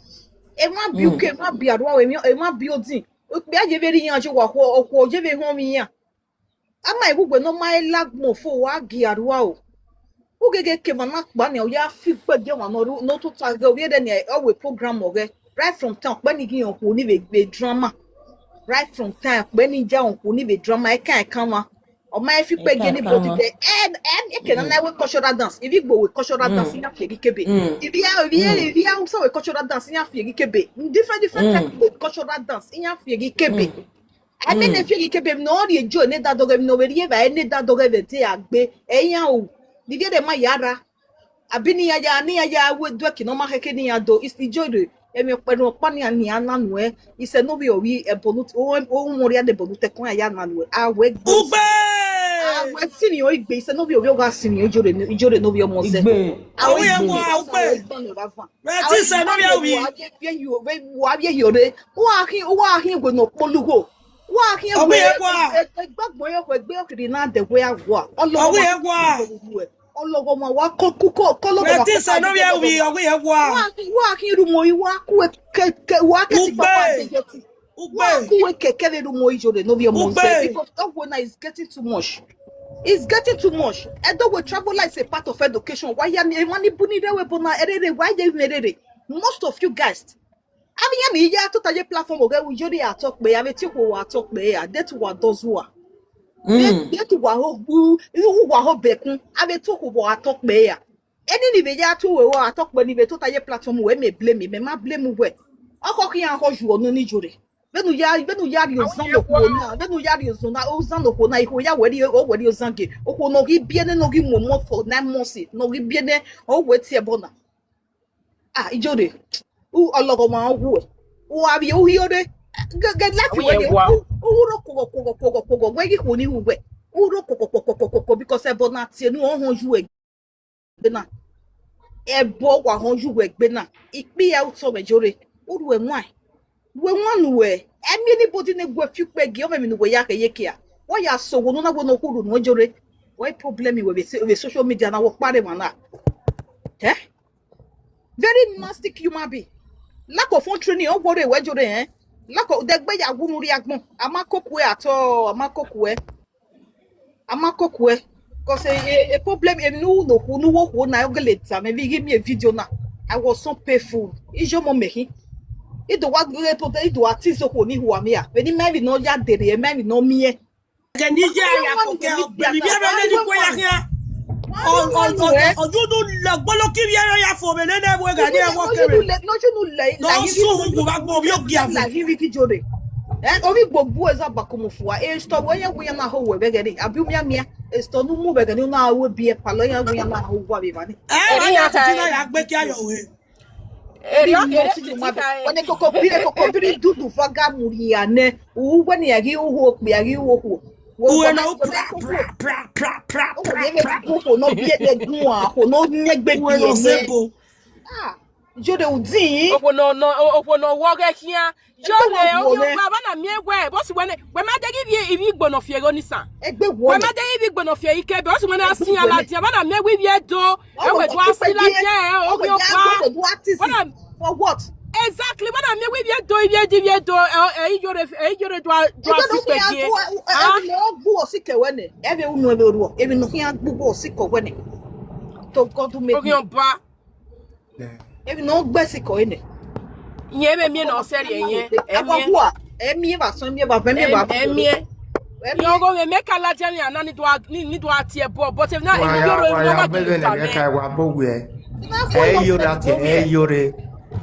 Emwa bi Mm. uke, emwa bi arua, emwa, emwa bi odin. Ikpia ye vbe rri iran ye wa khuọ, okhuo ye vbe họn vbe iran. Ama ighugbe ne ọ ma i la agbọn fo, wa gie arua o. U ghe ghe ke emwa na kpa nia, u ya fi gbe gie ọmwa ne ọ ru, ne ọ tota ghe, ovbi ẹdẹ nia, ọ wẹ program ọghẹ. Right from time, ọkpẹ ni ghi rẹn okhuo ni vbe, vbe drama. Right from time, ọkpẹ ni ya okhuo ni vbe drama, ẹkan ẹkan mwa. Ọ ma fi kpe Ẹkan gie ni ẹkan body mwa. Dẹ, ẹ, ẹ, eke na na wẹ cultural dance, ivbi Igbo wẹ cultural dance, Mm. iran fi eghi kebe. Mm. Ivbi a, ivbi a, Mm. ivbi Hausa wẹ cultural dance, iran fi eghi kebe. Different, different Mm. type of cultural dance, iran fi eghi kebe. Mm. Ẹ mẹ ne Mm. fi eghi kebe, emwi ne ọ rhie Joe ne da dọghọ, emwi ne ọ vbe rhie evbare ne da dọghọ vbe te a gbe, ẹ iran o. Ne ivbi ẹdẹ ma ya ra. Abi ne iran ya, ne iran ya wẹ duẹki ne ọ ma khẹke ne iran do, is Ijore, emwi ọkpẹn ọkpa nian, nian na nuẹn, isẹ ne ovbi ọvbi ẹbọ ne u, o, o, u mọ rria ne ẹbọ ne u tẹkun ya na nuẹn, a wẹ gbe. Ugbe! A wẹ siniọn igbe, isẹ ne ovbi ọvbi ọ gha siniọn Ijore, Ijore ne ovbi ọmọ zẹ. Igbe. A wẹ Ọvbi igbe. Ẹwa, ugbe. Mẹ ti sẹ ne ovbi ọvbi. Wa vbe, vbe, wa vbe hiore. Wa khin, wa khin wẹ ne ọ kpolugho. Wa khin Ọvbi wẹ, ẹwa. E, e, egbe agbọn yọ, egbe ọkiri na dẹ wẹ a wa. Ọlọghọ Ọvbi ma ẹwa. Ọlọghọ ma wa kọ, kọ, kọ, kọ, ọlọghọ Mẹ ma ti kọ sẹ ne ovbi ọvbi, ọvbi ẹwa. Wa, wa khin ru mo, wa ku ke, ke, wa ke ti Ugbe. Papa de je ti. Ugbe. Wa ku we kẹkẹ vbe ru mo Ijore ne ovbi ọmọ zẹ, Ugbe. Because that one is getting too much. It's getting too much. Edo we travel like a part of education. Wa ya ni, emwa ni bu ni rre wẹ ẹbọ na, erere, wa ye vbe rere. Most of you guys. Avbe iran ni ya tota ye platform ọghẹ, u Ijore a tọ kpẹ, a vbe tie okhuo wa tọ kpẹ, a de tu wa dọzua. De, Mm. de tu wa ho gbu, u wa ho bẹkun, a vbe tie okhuo wa tọ kpẹ ya. Eni ni vbe ya tu we wa tọ kpẹ ni vbe tota ye platform wẹ mẹ blame, mẹ ma blame wẹ. Ọkhọ khian khọ ju ọnu ni Ijore. Vbene u ya, vbene u ya rhie ozan ne okhuo na, vbene u ya rhie ozan na, ozan ne okhuo na, ikhuo ya wẹ rhie, ọ wẹ rhie ozan gie. Okhuo ne ọ ghi biẹ nẹ, ne ọ ghi mu ọmọ for nine months, ne ọ ghi biẹ nẹ, ọ wẹ tie ẹbọ na. Ah, Ijore, u, ọlọghọ ma ọ wu ẹ. U gha vbe u hiore. Ge, ge life Ọvbi wẹ ẹwa. U, u ro kogọ, kogọ, kogọ, kogọ, wẹ ghi khuo ni hu wẹ. U ro kogọ, kogọ, kogọ, kogọ, because ẹbọ na tie enu ọ họn ju ẹgbe na. Ẹbọ wa họn ju wẹ ẹgbe na. Ikpia utọ mwẹ Ijore. U ru ẹwaẹn. Wẹ wan nu wẹ. Ẹmie ni body ne gu ẹ fi ukpe gie, ọ mwẹ emwi ne uwẹ ya khẹ ye kia. Wẹ ya sẹ owo ne u na wẹ ne ọ khurhu nuẹn Ijore. Wẹ problem wẹ vbe se-, vbe social media na, wẹ ọkpa rre emwa na. Eh? Very nasty human being. Lack of phone training, ọ wọrẹ wẹ Ijore, eh? Lack of, dẹgbe ya wu unu rrie agbọn. A ma koko ẹ at all, a ma koko ẹ. A ma koko ẹ. Because a, a, a problem, emwi ne u no khu, ne u wo khuo na, ọ gele tama mwẹ vbe I ghi miẹn video na. I was so painful. Iye ọmọ mẹ khin. I do wa ghe to, I do wa tease okhuo ni hua mẹ a. Vbene I ma emwi ne ọ ya dere, I ma emwi ne ọ miẹn. Ẹghẹ ne iye a ya fo kẹ, ọgbẹn ni vbiẹ vbe nene ikue ya khian. Ọ, ọ, ọ, ọ, ọ, you do lẹ gbolo ki vbiẹ ya fo vbe nene ẹvbo ẹghẹ ne ẹvbo kere. Nọ sunu wu vbe agbọn ovbi ogiavbe. Ovbi gbogbo ẹzọ abakumufua, esitọ wẹ ya wẹ ya na ho wẹ vbe ẹghẹ ne, abi u mianmian, esitọ ne u mu vbe ẹghẹ ne u na ru ebi ẹpalọ ya wẹ ya na ho wa vbe evba ni. Ẹ, Eri ra ya ya tutu na khae. Ya gbe kia yọ we. Eri ọ kere titi khae. Wẹ ne koko bire, koko bire dudu va ga mu ria nẹ, u wẹ ne a ghi uhu okpia, a ghi uhu okhuo. Uwe no pra, pra, pra, pra, pra, pra, pra. Uwe ne gu okhuo nọ biẹ ne gun a, okhuo nọ nyẹ gbe biẹ nẹ. Ah, Ijore udin. Okhuo nọ, nọ, okhuo nọ wọ ghẹ khian. Ijore, ovbi ọmọ, avbe na miẹn wẹ, bọsi wẹ nẹ, wẹ ma deghẹ ivbi, ivbi Igbo nọ fi egho ni san. Egbe wọ. Wẹ ma deghẹ ivbi Igbo nọ fi egho ikebe, bọsi wẹ na sian ladian, avbe na miẹn wẹ ivbi Ẹdo, ẹ wẹ do a si ladian, ẹ, ovbi ọba. For what? Exactly, avbe na miẹn wẹ ivbi Ẹdo, ivbi Ẹdo, ivbi Ẹdo, ẹ, ẹ, Ijore, ẹ, Ijore do a, do a si kpẹgie. Ah? Emwi ne ọ gbu ọ sikẹ wẹ nẹ, ẹ vbe unu ẹ vbe ruọ, emwi ne ọ khian gbu ọ sikẹ wẹ nẹ. To God who made me. Ovbi ọba. Emwi ne ọ gbe sikẹ ọre nẹ. Iyẹn vbe miẹn ne ọ sẹrriọ iyẹn, ẹ miẹn. Ẹ miẹn vbe asọn, ẹ miẹn vbe avẹn, ẹ miẹn vbe avẹn. Ẹ miẹn. Iyẹn ọghe mwẹ, mẹ ka ladian nia na ni do a, ni, ni do a tie ẹbọ, but emwi na, emwi ne Ijore, emwi ne ọ ma gele ta mẹ. Ka wa bo wẹ. Ẹ Ijore a tie, ẹ Ijore.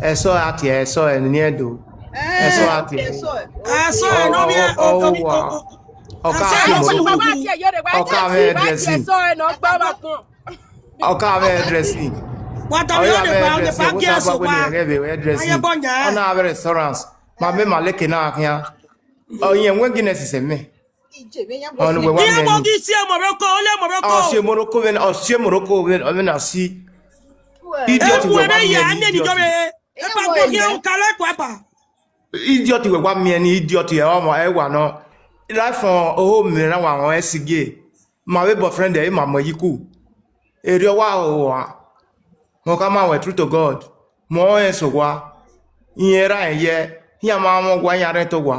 Ẹsọ a tie, ẹsọ ẹ ni Ẹdo. Ẹsọ a tie. Ẹsọ ẹ. Ẹsọ ẹ nọ miẹn, ọ, ọ, ọ, ọ, ọ ka ẹsọ ẹ si nọ mo. Wa tie Ijore, wa tie, wa tie ẹsọ ẹ nọ gba wa gbọn. Ọ ka vbe dressing. Wa da ọyọ ọyọ ne ba ne ba gie so wa. Aye bọ nya. Ọ na vbe restaurant. Ma me ma leke na khian. Ọ yẹn wẹn Guinness sẹ mẹ. Ọ ne wẹ wa mẹ ni. Iye wọ ghi si Morocco, ole Morocco. Ọ si Morocco vẹ, ọ si Morocco vẹ, ọ vẹ na si. Idiot wẹ wa mẹ ni idiot. Epa gbe hiẹn u kale kua ba. Idiot wẹ wa miẹn ni idiot ẹ ọmwa ẹ wa nọ. Life ọ oho mẹ na wa wọn ẹsigie. Ma vbe boyfriend ẹ ma mu ẹyi ku. Erriọ wa hoho a. Mẹ ọ khama wẹ true to God. Mẹ ọ rẹn sẹ owa. Irẹn ra rẹn yẹ. Iran ma mwẹ owa iran rẹn to owa.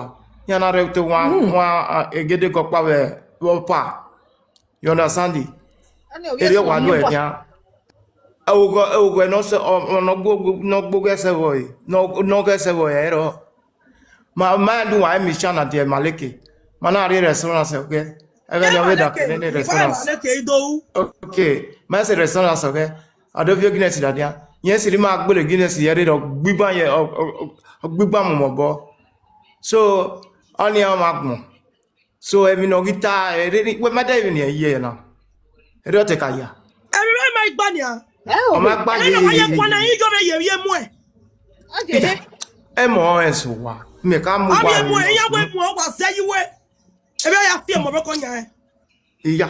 Iran na rẹn to owa wan egedegẹ ọkpa vbe vbe ọpa. You understand? Erriọ wa do ẹdian. Oghẹ oghẹ ne ọ sẹ ọ ne ọ gbo ne ọ gbo ghẹ sẹ vbọ re ne ọ ghẹ sẹ vbọ re ẹrọ. Ma ma du wa mission na die ma leke. Ma na rhie restaurant sẹ ọghe. Ẹghẹ ne ọ vbe da kene ne restaurant. Okay, ma sẹ restaurant sẹ ọghe. A do viọ Guinness da dia. Yẹn siri ma gbele Guinness ye rre ọ gbigban ye ọ gbigban mu mọ bọ. So ọni ọ ma gbọn. So emwi ne ọ ghi ta rere wẹ ma da emwi ne iye na. Erriọ te ka ya. Emwi vbe ma gba nia. Ọ ma gba ye ye ye. Kua na ye yo vbe ye ye mu ẹ. Ẹ mọ ẹ so wa. Mẹ ka mu wa. Ami mu ẹ ya we mu ọ wa zẹ yi we. Ebe ya fi ọmọ bọkọ yan ẹ. Iya.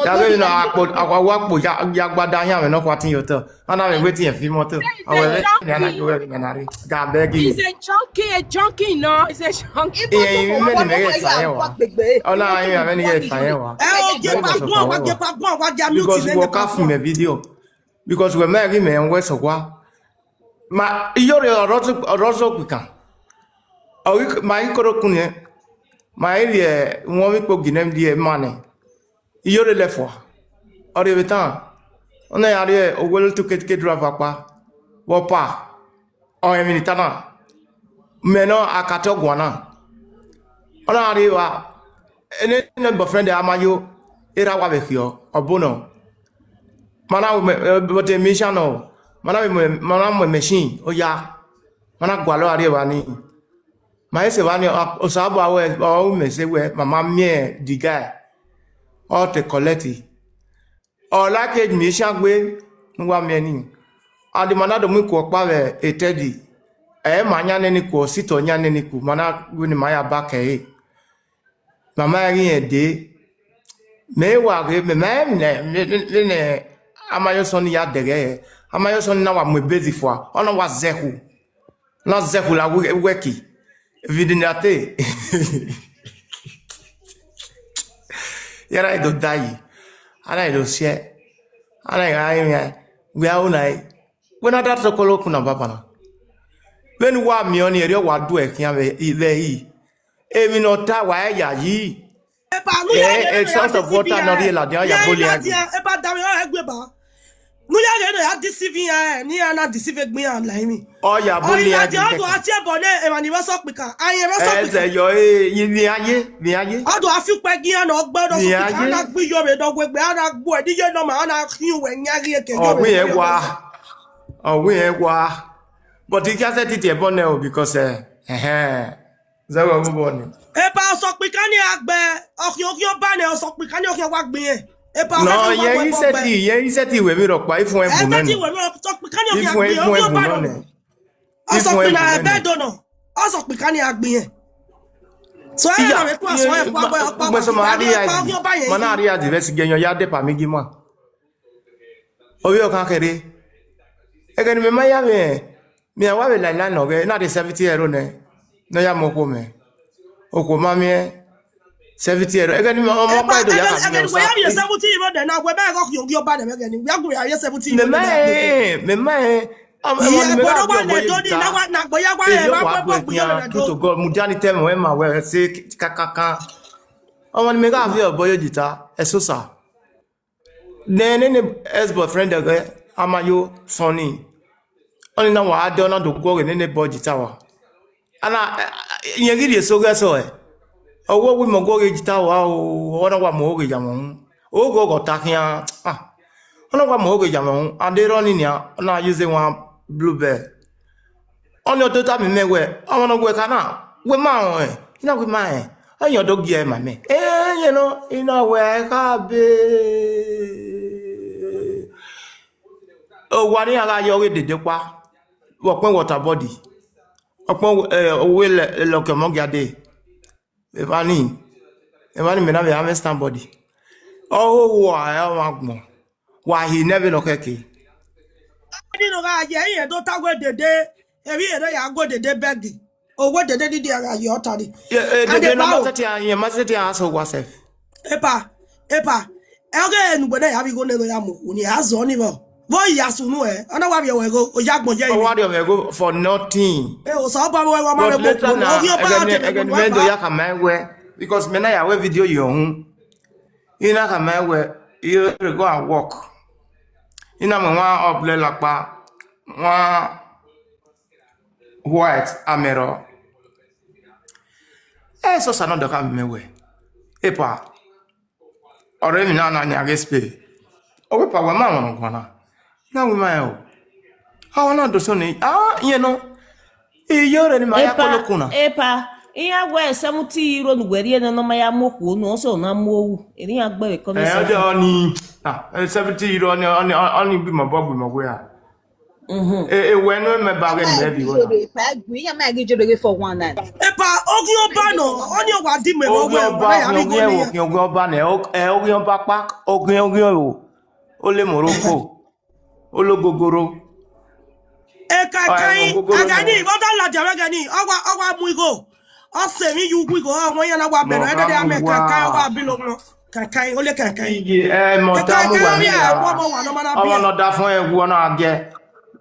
Ya vbe na akpo awa wa kpo ya ya gbada yan mẹ nọ kwa tin yo to. Ana mẹ wetin ẹ fi mọ to. Awe vbe ni ana yo vbe ni ana re. Ga begi. He's a junkie, a junkie, no, he's a junkie. Iye iye mẹ ni mẹ ghe fa yẹn wa. Ọna iye mẹ ni ghe fa yẹn wa. Ẹ o je pa gbọn wa je pa gbọn wa ja mute. Because we ka fi mẹ video. Because we mẹ ghi mẹ wẹ so wa. Ma iyore ọrọzọ ọrọzọ kpikan. Ọ ghi ma ghi koro kun nẹ. Ma i rhie wọn vbe ikpo ginẹ die ma nẹ. Iyore lẹ fua. Ọ rhie vbe tan. Ọna ya rhie owele tu ketike driver kpa. Vbe ọpa. Ọ emwi ni ta na. Mẹ nọ akatọ guan na. Ọ na rhie evba. Ene ne boyfriend a ma yo. Erha wa vbe khiọ. Ọ bo nọ. Ma na but mission nọ. Ma na vbe ma na mu machine. Oya. Ma na gualọ a rhie evba ni. Ma ese vba ni Osanobua wẹ ọ ru mẹ sẹ wẹ ma ma miẹn the guy. Ọ te collect. Ọ like mission gbe ne uwa miẹn ni. And ma na do mu ikuo ọkpa vbe etẹdi. Ẹ ma yan nene ikuo, sitọ yan nene ikuo, ma na wẹ ne ma ya ba kẹre. Ma ma ghi rẹn dee. Mẹ wa ghe, mẹ ma rẹn vbene Amayosọn ni ya dẹghẹ hẹ. Amayosọn ni na wa mu ebezi fua, ọ na wa zẹ khu. Na zẹ khu la wẹ ki. Vide ne a te. Ya na do da yi. A na do siẹ. A na gha rinmwian. Wẹ a ru na re. Wẹ na da tokolo kun na baba na. Vbene uwa miẹn ọnii, erriọ wa do ẹre khian vbe ẹre. Emwi ne ọ ta wa ya yi. Eba ne u ya ghe ne a deceive iran, eba da vbe ọ gbe ba. Ne u ya ghe ne a deceive iran, ne iran na deceive egbe iran la emwi. Ọ ya bo ne iran deceive, ọ do a tie ẹbọ ne emwa ni vbe Ọsọkpika, a rẹn vbe Ọsọkpika. Ẹzẹ yọ, e, vbe iran ye, vbe iran ye. Ọ do a fi ukpẹ gi iran ne ọ gbe ne Ọsọkpika, a na gbe iyore ne ọ wegbe, a na gbe ẹdẹ iye nọ ma, a na khian uwẹ yan ghi eke. Ọ wẹ iran wa, ọ wẹ iran wa. But I khian sẹtin tie ẹbọ nẹ o, because, eh, ẹhẹn. Zẹ vbe ọghe obọ ni. Eba Ọsọkpika ni a gbe, ọkhiọkhiọ ba nẹ, Ọsọkpika ni ọkhian wa gbe irẹn. Eba nọ, yẹn i sẹtin, yẹn i sẹtin wẹ vbe rhọkpa, ifuẹn bun nọ. Ẹsẹtin wẹ vbe Ọsọkpika ni ọkhian gbe, ọkhiọ ba nọ. Ọsọkpika ẹbẹ do nọ. Ọsọkpika ni a gbe irẹn. So ẹ na vbe kua sọ ẹ kua gbe ọkpa, ma na ria di vẹ si gẹnyọ ya de pa mi gi ma. Ovbi ọkan kherhe. Ẹghẹ ne mẹ ma ya mwẹ, mẹ wa vbe la line nọ ghẹ, na de seventy euro nẹ, ne ọ ya mu okhuo mẹ. Okhuo ma miẹn seventy euro. Ẹghẹ ne ọmọ ọkpa do ya ka miẹn osa. Wẹ ya vbe seventy euro nẹ na, wẹ ma ghe ọkhiọkhiọ ba nẹ vbe ẹghẹ ni, wẹ ya gu ya vbe seventy euro nẹ. Mẹ ma rẹn, mẹ ma rẹn. Ọmọ ni mẹ gha viọ ọbọ ye ta. Erriọ wa do ẹkhian, true to God, mudia ni tẹ mwẹ ma wẹ ẹse kakaka. Ọmọ ni mẹ gha viọ ọbọ ye ta, ẹsosa. Then nene ex boyfriend ẹghẹ, Amayosọn ni. Ọni na wa dẹ, ọ na do guọghọ nene boy jita wa. Ana, iyẹn ghi rhie eso ghẹ sẹ ọe. Ọ wẹ, wẹ imẹ guọghọ jita wa o, ọ na wa mu oghe ya mwẹ uhunmwu. Oghe ọghọ ta khian. Ah. Ọ na wa mu oghe ya mwẹ uhunmwu. And erha ọni nian, ọ na use one blue bell. Ọni ọ tota miẹn mẹ wẹ, ọmwa ne ọ wẹ ka na, wẹ ma rẹn, I na wẹ ma rẹn, ọ yan ọ do gie ẹre ma mẹ. Ẹyẹn nọ, I na wẹ a i kha be. Owa ne iran gha ye ọghe dede ọkpa, vbe ọkpẹn water body, ọkpẹn, eh, owe lẹ-, lọkiọmọ gia dee. Evba ni, evba ni mẹ na vbe harvest somebody. Ọ ho owa, ẹ ọmwa agbọn, wa hi nẹ vbene ọ khẹke. Ni nọ gha ye, irẹn do ta wẹ dede, emwi rẹn ya gu dede bẹgẹ. Owe dede didi a gha ye ọta ni. Ye, eh, dede ne ma sẹtin a, ye ma sẹtin a so wa sef. Epa, epa. Ẹ ọghe ne ugbẹn na ya vbe igho nẹ ya mu okhuo ni, a zọ ni vbọ. Vbe ọ ya sunu ẹ, ọ na wa vbiẹ wẹ igho, ọ ya gbọn ye. Ọ wa rhiọmwẹ igho for nothing. E o sa ọba wẹ wa ma. But vbe later na, okhuo, ọ ghi ọba ẹgẹ ni, ẹgẹ ni mẹ do ya khama wẹ, because mẹ na ya wẹ video ye ọhun. I na khama wẹ, I re go and work. I na mu one umbrella kpa, one white amẹrọ. Ẹ sọsa nọ dọka mẹ wẹ, epa, ọrẹ emwi na na yan ghe spe. Ọ wẹ pa wẹ ma wọn guan na. Na wẹ ma o. Awa na do so ni. Ah, you know. Iyore ni ma ya kolo kuna. Epa, iran wẹ seventy euro ne uwẹ rhie nẹ ne ọ ma ya mu okhuo nu, ọ sẹ ọ na mu owu. Eri iran gbe vbe kọ ni. Eh, ọjọ ni. Ah, eh, seventy euro ni, ni, ni bi mọ bọ gbe mọ wẹ a. Mhm. E, e wẹ nu mẹ ba ghe ni mẹ bi wọ na. Epa gbe, iran ma ghi jere ghe for one night. Epa, oghi ọba nọ, ọ ni ọ wa di mẹ vbe Oghi ọba, ya oghi ni ọba, oghi ọba nẹ, o, eh, oghi ọba kpa, oghi, oghi o, o le Morocco. Ologogoro. Ekankan, ẹghẹ ni, vbe ọ da ladian vbe ẹghẹ ni, ọ wa, ọ wa mu igho. Ọ sẹ emwi ye uwu igho, ọ wọn iran na wa bẹrẹ, ẹdẹdẹ amẹ kankan, ọ wa bi lọmọ. Kankan, ole kankan. Iye, eh, mọ ta mu wa ni ya. Ọmọ nọ da fọn ẹwu, ọ na gẹ,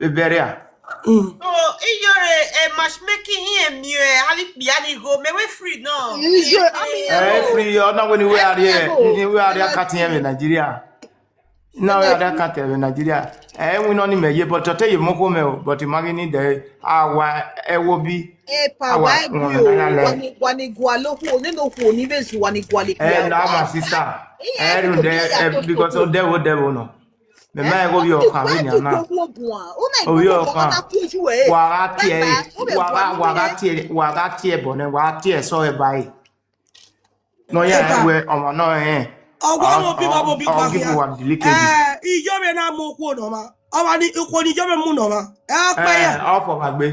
ebẹrẹ a. Mm. So, iyore, eh, matchmaking hẹn miẹn, eh, ali kpia ni igho, mẹ wẹ free nọ. Iye, ami Eh, free, ọ na wẹ ni wẹ ariẹ, ni wẹ ariẹ katiẹn vbe Nigeria. Na wẹ ada kantẹ vbe Nigeria. Ẹ winna ni mẹ ye, but ọ te ye mọ okhuo mẹ o, but I ma ghi need a wa ẹwobi. Epa, wa ẹgui o, wa ni, wa ni gualọ okhuo, nene okhuo ni vbe zu, wa ni gualọ ikpia. Eh, na ma sister. Ẹ rhunmwuda, eh, because odẹ vbe odẹ vbe nọ. Mẹ ma ẹghẹ ovbi ọkhan vbe nian na. Ovbi ọkhan. Wa gha tie, wa gha, wa gha tie, wa gha tie ẹbọ nẹ, wa gha tie ẹsọ ẹre ba ẹre. Nọ ya wẹ ọmwa nọ rẹn. Ọ wa mu obi gha, mu obi gha. Ọ give you one delicate. Eh, iyore na mu okhuo nọ ma. Ọ wa ni, okhuo ni iyore mu nọ ma. Ẹ ọkpa ya. Eh, ọ fọ ma gbe.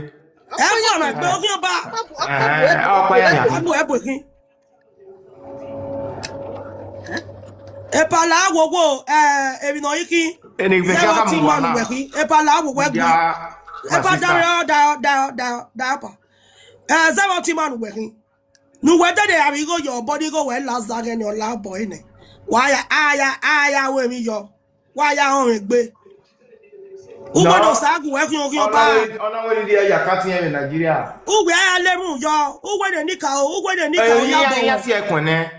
Ẹ fọ ma gbe, ọ ghi ọba. Eh, ọ kpa ya ya. Abu ẹbu khin. Epa la wo wo, eh, emwi nọ i khin. Eni gbe ka ka mu wa na. Epa la wo wo ẹgbẹ. Epa da da da da da pa. Eh, seventy man wẹ khin. Ne uwẹ dede avbe igho ye obọ ni igho wẹ la zaghe ne ọ la obọ ẹre nẹ. Wa ya, a ya, a ya ru emwi yọ. Wa ya họn mwẹ egbe. Uwẹ ne ọ sa gu wẹ khian oghian ọba. Ọna wẹ rhirhi ya katiẹn vbe Nigeria. Uwẹ a ya le mu yọ. Uwẹ ne nika o, uwẹ ne nika o, ya bọ. Iya si ẹkuẹn nẹ.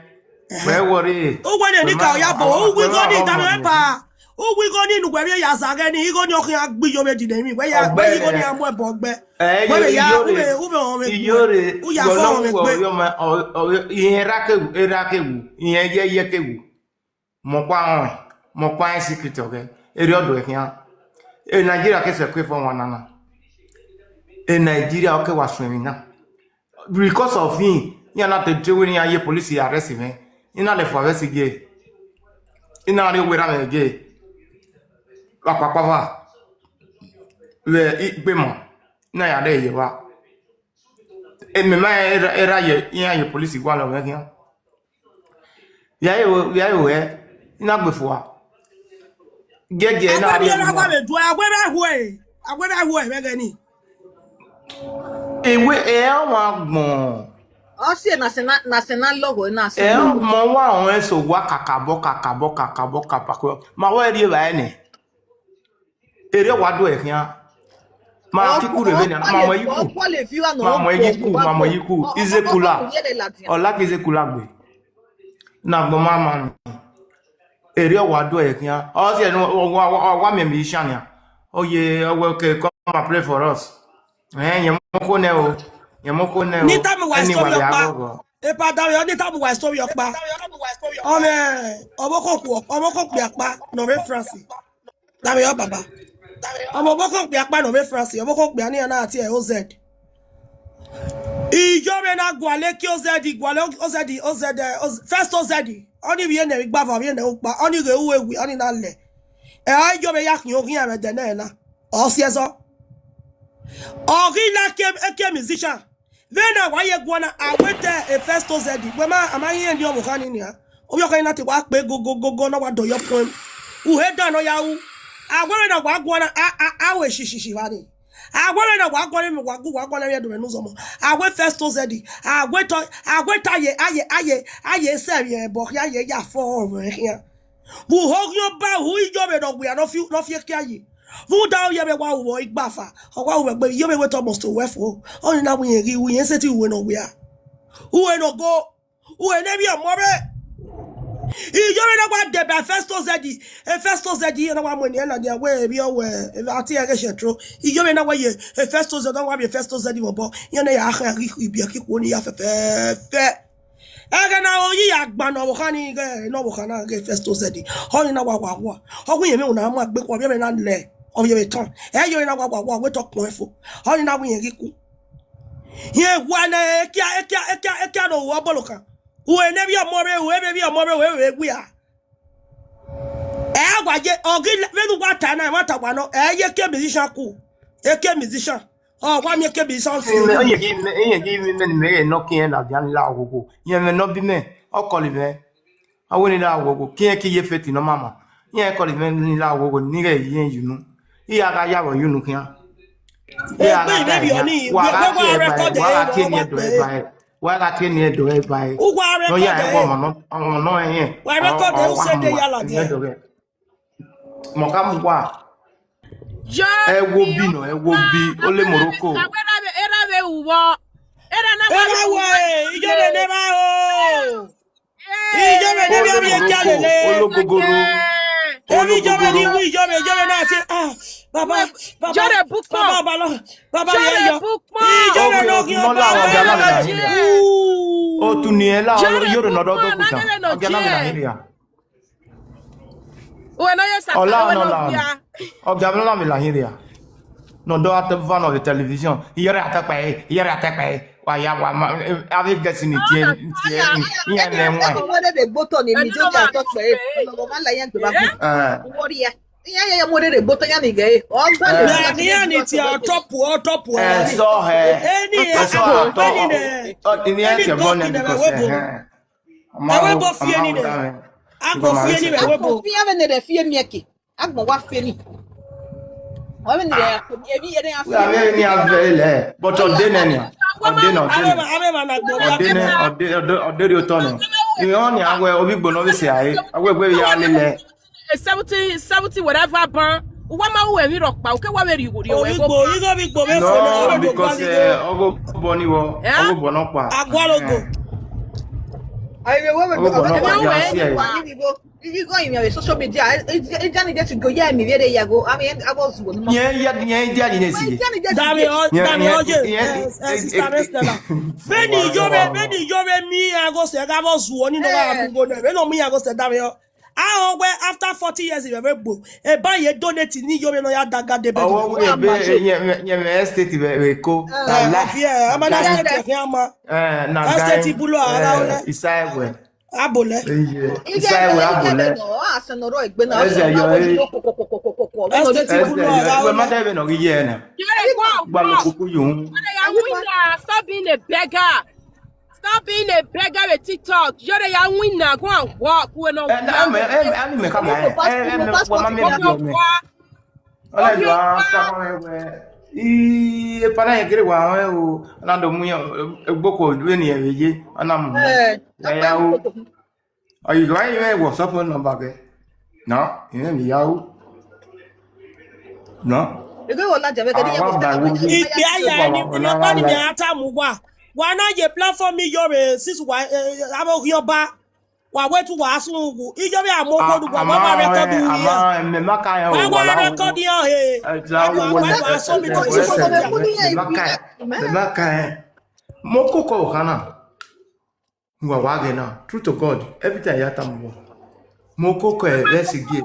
Wẹ worry. Uwẹ ne nika o, ya bọ. Uwẹ igho ni dama pa. Uwu igho ni ne uwẹ vbe ya zaghe ni, igho ni ọ khian gbe iyo vbe dide emwi, wẹ ya, wẹ igho ni a mu ẹbọ gbe. Wẹ vbe ya, uwẹ, uwẹ họn mwẹ egbe. Iyore, u ya fọ họn mwẹ egbe. Irẹn erha keghu, erha keghu, irẹn yẹyẹ keghu. Mọkpa họn, mọkpa họn secret ọghẹ. Erriọ do ẹkhian. E Nigeria ke sẹ ke fọ wan nana. E Nigeria ọ ke wa suẹn emwi na. Because of him, iran na te te wẹ ne iran ye police arrest mwẹ. I na lẹ fua vbe ẹse gie. I na rrie owa erha mwẹ gie. Vbe akpakpa vbe igbe mọ, I na ya rre ye evba. Mẹ ma rẹn erha, erha ye, iran ye police gualọ mwẹ khian. Vbe a ye ru ẹre, I na gbe fua. Giẹgiẹ na rrie. Agbẹnẹ na wa vbe du, a wẹ vbe hu ẹre, a wẹ vbe hu ẹre vbe ẹghẹ ni. Iwe ẹ ọmwa agbọn. Ọ si na sẹ na, na sẹ na lọghọ na sẹ. Ẹ ọmọ wa ọnrẹn so wa kakabọ, kakabọ, kakabọ, kakabọ. Ma wẹ rrie evbare nẹ. Erriọ wa do ẹre khian. Ma kiku rre vbene, ma mu ẹre ye iku. Ma mu ẹre ye iku, ma mu ẹre ye iku. Izekula. Ọ like Izekula gbe. Na gbọn ma ma nọ. Erriọ wa do ẹre khian. Ọ si ẹre wa, wa, wa, wa miẹn musician nian. Ọ ye, ọ wẹ, okay, come and play for us. Eh, yẹn mọ ko nẹ o. Yẹn mọ ko nẹ o. Ni tell me why story ọkpa. Epa da vbe, ni tell me why story ọkpa. Ọmọ, ọmọ ko ku, ọmọ ko kpia kpa, nọ vbe France. Dame yo, baba. Ọmọ ọvbokhan okpia kpa nọ vbe France, ọvbokhan okpia ni a na tie O Z. Iyore na gualọ eki O Z, gualọ O Z, O Z, eh, O Z, first O Z. Ọni vbiẹ nẹ igba vbe vbiẹ nẹ ukpa, ọni ghe ru ewi, ọni na lẹ. Ẹ ọ yo vbe ya khian oghian vbe ẹdẹ nẹ na. Ọ si ẹzọ. Ọ ghi la ke, eke musician. Vbene a wa ye guan na, a wẹ te Festo Zeddy. Wẹ ma, a ma ghi rtéyẹn ọvbokhan ni nian. Ovbi ọkhan na te wa kpe gogogogo, na wa dọyọ puẹn. Uhe dan ne ọ ya ru. A wẹ vbene a wa guan na, a, a, a wẹ shishishi vba re. A wẹ vbene a wa guan na, wa gu, wa guan na, vbe do vbe ne uzọmọ. A wẹ Festo Zeddy. A wẹ tọ, a wẹ ta ye, a ye, a ye, a ye sẹ vbe ẹbọ khian, a ye ya fọ ọmwẹ khian. Vbe uho ghian ọba, uhu iyọvbe ne ọ wia ne ọ fi, ne ọ fi ekia yi. Vbe uda iyọvbe wa ru igbafa, ọ wa ru egbe, iyọvbe wẹ te almost owẹ fo. Ọni na wẹ irẹn ghi ru, irẹn sẹtin ru uwẹ ne ọ wia. Uwẹ ne ọ go, uwẹ ne emwi ọmọ rre. Iyọvbe na wa deba Festo Zeddy, Festo Zeddy, iran na wa mu eni ẹna dia wẹ emwi ọwẹ, a tie ẹghẹ shẹtro. Iyọvbe na wa ye Festo Zeddy, na wa vbe Festo Zeddy vbe obọ, iran na ya kha ghi ibiẹki khuo ni ya fẹfẹfẹ. Ẹghẹ ne aro yi ya gba ne ọvbokhan ni ghẹ, ne ọvbokhan na ghẹ Festo Zeddy. Ọni na wa wa wa. Ọ wẹ irẹn mwẹ na ma gbe khuo, ọ vbe na lẹ, ọ vbe tọn. Ẹ yọ na wa wa wa, wẹ te ọ kpọnmwẹ fo. Ọni na wẹ irẹn ghi ku. Irẹn wa ne ekia, ekia, ekia, ekia ne ọ ru ọbọlọkhan. Uwẹ ne emwi ọmọ rre, uwẹ vbe emwi ọmọ rre, uwẹ vbe wia. Ẹ wa ye, ọ ghi vbene uwa ta na, ẹmwata wa nọ, ẹ ye eke musician ku. Eke musician. Ọ wa miẹn eke musician. Irẹn ghi, irẹn ghi vbe imẹ ne imẹ ghẹ nọ ke irẹn ladian ni la oghogho. Irẹn mwẹ ne ọ bi mẹ, ọ kọlọ mwẹ. A wẹ ne I la oghogho, ke irẹn ke ye feti ne ọ ma ma. Irẹn kọlọ mwẹ ne I la oghogho, ne I ghẹ ye irẹn ye unu. I ya gha ya vbe ye unu khian. I ya gha ta ẹre khian. Wa gha tie ẹre ba ẹre, wa gha tie eni ẹdọ ẹre ba ẹre. Wa gha tie eni ẹdọ ẹre ba ẹre. Uwa rẹ nọ ya kọdẹ. Ẹre wọ ọmọ nọ, ọmọ nọ ẹyẹn. Wa rẹ kọdẹ, u sẹ de ya ladian. Mọ ka mu wa. Ẹ wo bi nọ, ẹ wo bi, ole Morocco. Era vbe, era vbe uwọ. Era na wa. Era wo, iyore ne ma o. Iyore ne bi abi ekia lele. Ologogoro. Ebi iyore ni wi iyore, iyore na si. Ah, baba, baba. Jore bukpọn. Baba, baba, baba, jore bukpọn. Iyore no gi ọba. Otu ni ẹ la, iyore nọ dọ kuta. Ọgia na vbe na hiri ya. Uwẹ ne ọ ye Satan, uwẹ ne ọ wia. Ọgia vbe na vbe la hiri ya. Nọ dọ a te va nọ vbe television. Iyore atẹkpẹ, iyore atẹkpẹ. Wa ya wa ma, a vbe gẹsi ni tie, tie, iyan nẹ wọn. Ego mo dede gboto ni mi jojo atọkpẹ. Ọlọghọ ma la iyan gbe ba gu. Eh. Uwọ ria. Iyan ye mo dede gboto iyan ni ghe. Ọ gba ni. Iyan ni tie ọtọpu, ọtọpu. Eh, so he. Eni, eh, so atọ. Eni ne. Ọ, ni e tie bọ ne because, eh. Ẹvbo fi eni nẹ. Agbọn fi eni vbe ẹvbo. Fi eni nẹ, fi eni ẹke. Agbọn wa fi eni. Ọ vbe ni rẹ, emwi yẹrẹ ya fi. Wa vbe ni a vẹ lẹ, but ọ de nẹ nia. Ọ de nẹ, ọ de nẹ. Avbe va, avbe va na gbọ. Ọ de nẹ, ọ de, ọ de, ọ de rhie otọ nọ. Irẹn ọnii a wẹ ovbi Igbo ne ọ vbe sẹ rae, a wẹ egbe vbe ya lele. Seventy, seventy whatever ban. Uwa ma ru emwi rhọkpa, uke wa vbe rhie igho rhie wẹ. Ovbi Igbo, igho ovbi Igbo vbe fo nẹ, ọ vbe do because, eh, ọgho bọ ni wọ, ọgho bọ nọkpa. Aguarogo. Ayi vbe wẹ wẹ ọgho bọ nọkpa ya si ẹ. Igho yin vbe social media, e, e, e, jani je ti go, ye mi vbe re ya go, ami, abo zuo ni mo. Yẹn ya, yẹn dia ni nesi. Dami o, dami o je, eh, eh, sister Estella. Beni yo be, beni yo be mi ago se ga bo zuo ni no ga bu go ne. Beni o mi ago se dami o. A o we after forty years vbe gbo. E ba ye donate ni yo be no ya daga de be. Ọwọ we be ye, ye, ye estate vbe, vbe ko. Ah, yeah, ama na estate ya ma. Eh, na estate bulo ara ole. Isaiwe. Abolẹ. Eye, Isaiwe abolẹ. Eze yo, eh. Estate bulo ara ole. Eze yo, eh, we ma da vbe nọ ghi ye na. Gba lo kuku yo. Stop being a beggar. Stop being a beggar with TikTok. You're a winner. Go and work. We're not. Eh, na, me, eh, ani me kama, eh, eh, eh, me, wa ma me bi o me. Ọlẹ jọ a ta kọn ẹwẹ. I, e pa na yẹn kere wa họn o, na do mu yan, egboko vbene ẹ vbe ye, a na mu. Eh, ya ya o. Ọ yi gha yẹn WhatsApp number kẹ. No, ìyẹn mi ya o. No. Ege wo la jẹ vbe kẹ ni yẹn. Ikpia ya ni, ni, ni, ọkpa ni mi a ta mu wa. Wa na ye platform mi yo re, sis wa, eh, abo ghi ọba. Wa wẹ tu wa sun wu. Ijo vbe a mu owo ru wa, wa ma record ru ye. Ama, me ma ka yan o, wa wa record yan he. Ẹ ja wo wa, wa, wa so mi to ti so. Me ma ka, me ma ka yan. Mo koko o khana. Wa wa ghe na. True to God, every time ya ta mo. Mo koko e, let's give.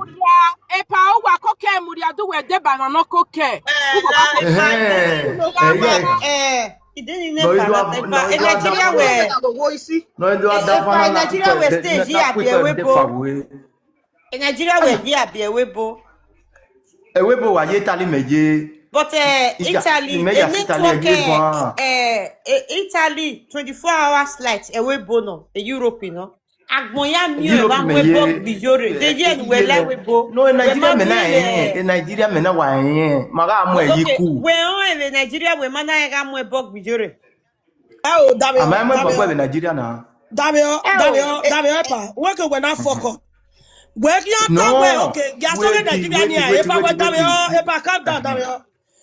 Epa uwa koko e, mudia du wẹ deba na no koko e. Uwa koko e. Eh, eh, eh. Ideni ne no, you have, no, you have Nigeria that we. No, you have that one. Nigeria we stage here be we bo. Nigeria we here be we bo. Ẹvbo ebo wa ye Italy mẹ ye. But eh, Italy, Italy, mẹ ya Italy network ẹgbẹ guan. Eh, eh, Italy, twenty-four hours light, ẹvbo ebo nọ, e Europe nọ. Agbọn ya miẹn Europe evba mẹ mu ẹbọ ye, gbe iyore. De eh, ye ne uwẹ la ẹvbo ebo. No, e Nigeria mẹ na ẹyẹn, e Nigeria mẹ na wa ẹyẹn. Ma gha mu ẹre yi ku. Wẹ rẹn vbe Nigeria, wẹ ma na gha mu ẹbọ gbe iyore. Ẹ o, dame ọ, ama ẹmọ dame ẹgbọgbọ ọ. Vbe Nigeria na. Dame ọ, ẹ o, dame ọ, dame ọ, epa. Wẹ ke wẹ na fuck up. Wẹ khian ta wẹ, okay, ya sọ ghe Nigeria ni, epa wẹ dame ọ, epa calm down, dame ọ.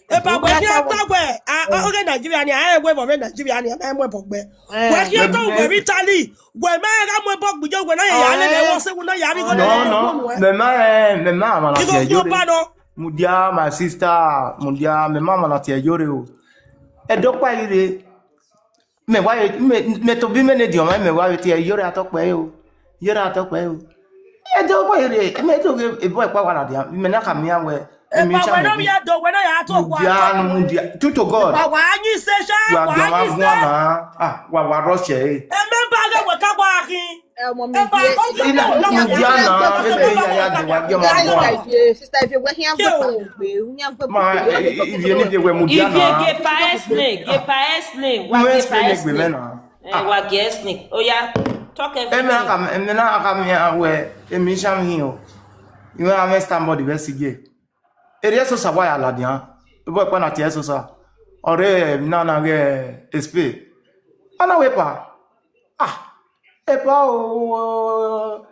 Epa wẹ khian ta wẹ, a, a, oghe Nigeria ni, a, wẹ vbe Nigeria ni, a, mu ẹbọ gbe. Wẹ khian ta wẹ vbe Italy, wẹ ma gha mu ẹbọ gbe iyore, wẹ na ya lele wọ sẹ, wẹ na ya vbe igho lele wọ nuẹ. Mẹ ma, eh, mẹ ma, ma na tie iyore. Igho khian ba nọ. Mudia, my sister, mudia, mẹ ma, ma na tie iyore o. Ẹdẹ ọkpa rhirhe, mẹ wa, mẹ, mẹ tobọ imẹ ne diọn mwa, mẹ wa vbe tie iyore atọkpẹ o, iyore atọkpẹ o. Ẹdẹ ọkpa rhirhe, mẹ do ghe ebo ẹkpa wa ladian, mẹ na khama iran wẹ, emwi epa wẹ no via do, wẹ na ya to wa. Mudia, mudia, true to God. Wa wa yin se sha, wa yin se. Wa guan na, ah, wa wa rush ẹre. Ẹ mẹ ba ghe wẹ ka wa khin. Ẹ, ọmọ mi, epa vie, kọ khin. Ina, mudia na, ebe ya ya do wa ghe ọmọ guan. Sister, if you were here, I'm going to be, I'm going to be. Ma, eh, eh, ivie ni de wẹ mudia na. Ivie ge pa explain, ge pa explain, wa ge pa explain. Mẹ na. Eh, wa ge explain. Oya, talk everything. Eme na ka, eme na ka mi a wẹ, emi sham hin o. Iwe a mẹ somebody vẹ si ye. Erriọ Esosa wa ya ladian. Ebo ẹkpa na tie Esosa. Ọ rre emwi na na ghe Spain. Ọ na wẹ epa. Ah, epa o,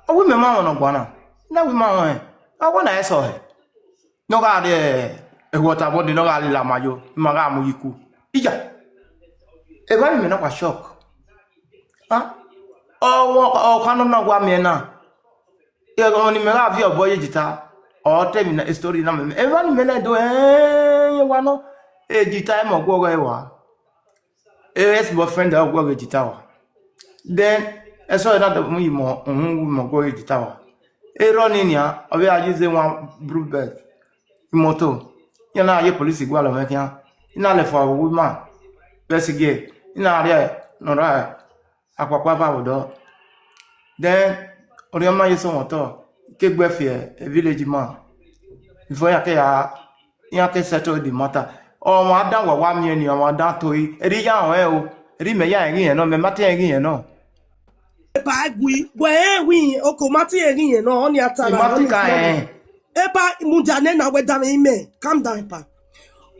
ọ wẹ imẹ ma mwẹ ne ọ guan na. Na wẹ ima mwẹ. A wẹ na ẹsọhẹ. Ne ọ gha rrie ehuọta vbọ de ne ọ gha lele ama yo, ima gha mu yi ku. Iya, evba ni mẹ na wa shock. Ah, ọ, ọ, ọ kha nọ na wa miẹn na. Ẹghẹ ọmọ ne imẹ gha viọ obọ ye jita, ọ te emwi na, story na mẹ, evba ni mẹ na do, eh, wa nọ, e jita ẹmwẹ ọguọghọ ẹre wa. Ex boyfriend ọguọghọ e jita wa. Then, ẹsọhẹ na do mu yi mọ, uhun, wu mọ ọguọghọ e jita wa. Erha ọnii nian, ọ vbe gha ye ize one blue belt. Imoto, iran na ye police gualọ mwẹ khian. I na lẹ fua vbe owa ima, vbe ẹsigie, I na rrie ne ọ ra akpakpa eva vbe odọ. Then, orhiọn ma ye sẹ mwẹ otọ, I ke gbe fi e village man. Before iran ke ya, iran ke settle the matter. Ọmwa dan wa wa miẹn ni, ọmwa dan to i, erha I ya rẹn o, erha imẹ ya rẹn ghi rẹn nọ, mẹ ma te rẹn ghi rẹn nọ. Epa ẹgui, wẹ rẹn wi, oko ma te rẹn ghi rẹn nọ, ọni a ta I na, ma ọni te ka rẹn. Epa, mudia nẹ na wẹ danmwẹ imẹ, calm down, epa.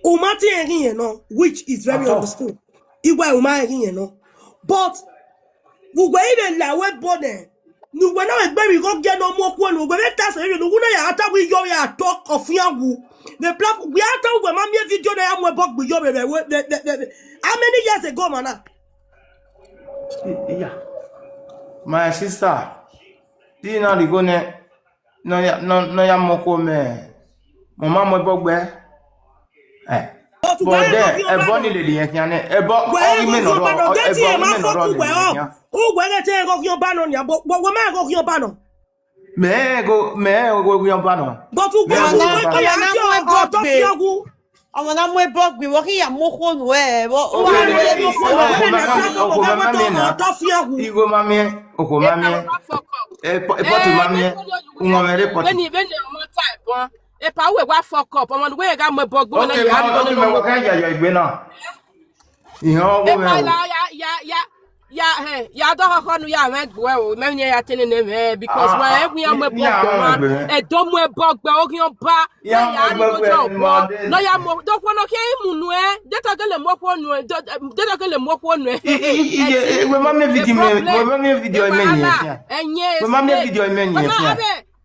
U ma te rẹn ghi rẹn nọ, which is very understood. Iwẹ u ma rẹn ghi rẹn nọ. But, uwẹ i vbe la ẹvbo ebo nẹ, ne uwẹ na vbe gbe vbe igho gie ne ọ mu okhuo ne uwẹ vbe ta sẹ vbe ne uwẹ na ya ta wẹ iyore a tọ kọfian wu. Vbe platform, wẹ a ta uwẹ ma miẹn video na ya mu ẹbọ gbe iyore vbe, vbe, vbe, vbe, vbe. How many years ago, man? Iya, my sister, di na righo nẹ, ne ọ ya, ne ọ, ne ọ ya mu okhuo mẹ, mẹ ma mu ẹbọ gbe. Eh. But then, ẹbọ ni lele irẹn khian nẹ, ẹbọ ọghe imẹ nọ rọ, ẹbọ ọghe imẹ nọ rọ lele irẹn khian. Uwẹ ghẹ te ẹghọ khian ọba nọ nia, but wẹ ma ẹghọ khian ọba nọ. Mẹ ẹghọ, mẹ ẹghọ khian ọba nọ. But uwẹ, uwẹ, ọmọ na mu ẹbọ gbe, ọmọ na mu ẹbọ gbe, vbọ khin ya mu okhuo nuẹ, vbọ, okhuo ma miẹn na. Igho ma miẹn, okhuo ma miẹn. Epọtu ma miẹn, uhunmwu mwẹ rre epọtu. Vbene, vbene ọmọ ta ẹbọn, epa uwẹ wa fuck up, ọmọ ne uwẹ gha mu ẹbọ gbe, ọmọ na ya, okay, mẹ wa kha ya yọ egbe na. Iran ọghe mwẹ o. Epa la ya, ya, ya, ya, hẹ, ya dọ khọkhọ nu ya mwẹ gbe o, mẹ vbe ya te nene mwẹ, because wa ẹ wi ya mu ẹbọ gbe wa, ẹ do mu ẹbọ gbe, oghian ọba, ya ya mu ẹbọ gbe, no ya mu, do khuo no khian mu nuẹ, de ta gele mu okhuo nuẹ, de ta gele mu okhuo nuẹ. Iye, wẹ ma miẹn video mẹ, wẹ ma miẹn video mẹ yẹn fian. Wẹ ma miẹn video mẹ yẹn fian.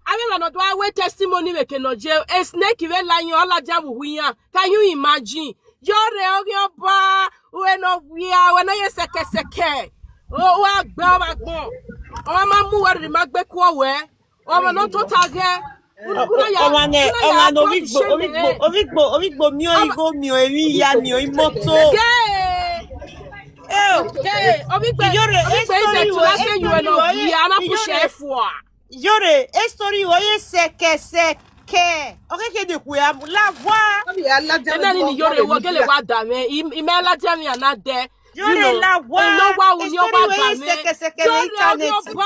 Avbe emwa ne ọ do a wẹ testimony vbe eke ne ọ ye, e snake vbe la yan, ọ ladian vbe uwu iran. Can you imagine? Yọrre oghian ọba, uwẹ ne ọ wia, uwẹ ne ọ ye sẹkẹsẹkẹ. O, u gha gbe ọmwa agbọn. Ọmwa ma mu uwẹ rhirhi ma gbe kuọ wẹ. Ọmwa ne ọ tota ghẹ. Ọmwa nẹ, ọmwa ne ovbi igbo, ovbi igbo, ovbi igbo, ovbi igbo miẹn igho, miẹn emwi ya, miẹn imoto. Gay. Eo. Gay, ovbi igbo, iyore, ovbi igbo is a story, to say you are not, we are not pushing for. Yore, e story wẹ ye sẹkẹsẹkẹ. Ọ khẹke de khuẹ a mu la wa. Ena ni ni yore, wọ gele wa da mwẹ. I, i mẹ ladian mwẹ a na dẹ. Yore, la wa. Eno wa wu ni ọ wa da mwẹ. Yore, ọghe ọba.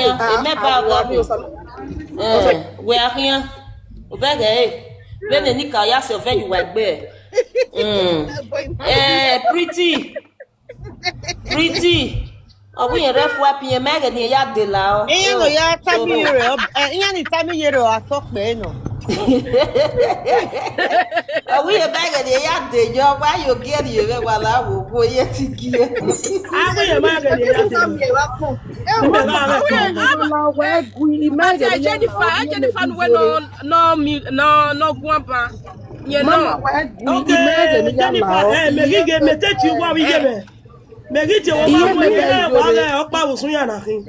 khian, emẹ ba gha mu. Wẹ a khian. Obẹghẹ ẹre. Vbene nika ya sẹ ọvẹ ye uwa egbe. Mm. Eh, Pretty. Pretty. Ọ wẹ irẹn rre fua pian, mẹ ghẹ ne irẹn ya de la ọ. Iran nọ ya tama iye rẹ, ọ, eh, iran ni tama iye rẹ, ọ a tọ kpẹ nọ. Ọ wẹ irẹn mẹ ghẹ ne irẹn ya de yọ, wa yo gie rhie vbe wa la wo wo ye ti gie. A wẹ irẹn mẹ ghẹ ne irẹn ya de. Jennifer, Jennifer, nuwẹ nọ, nọ, nọ guan ba. Yẹn nọ. Okay, Jennifer, eh, mẹ ghi ghe mẹ te tie uwa vbe iye mwẹ. Mẹ ghi tie uwa vbe iye mwẹ, wa ghẹ ọkpa vbe usun ya na khin.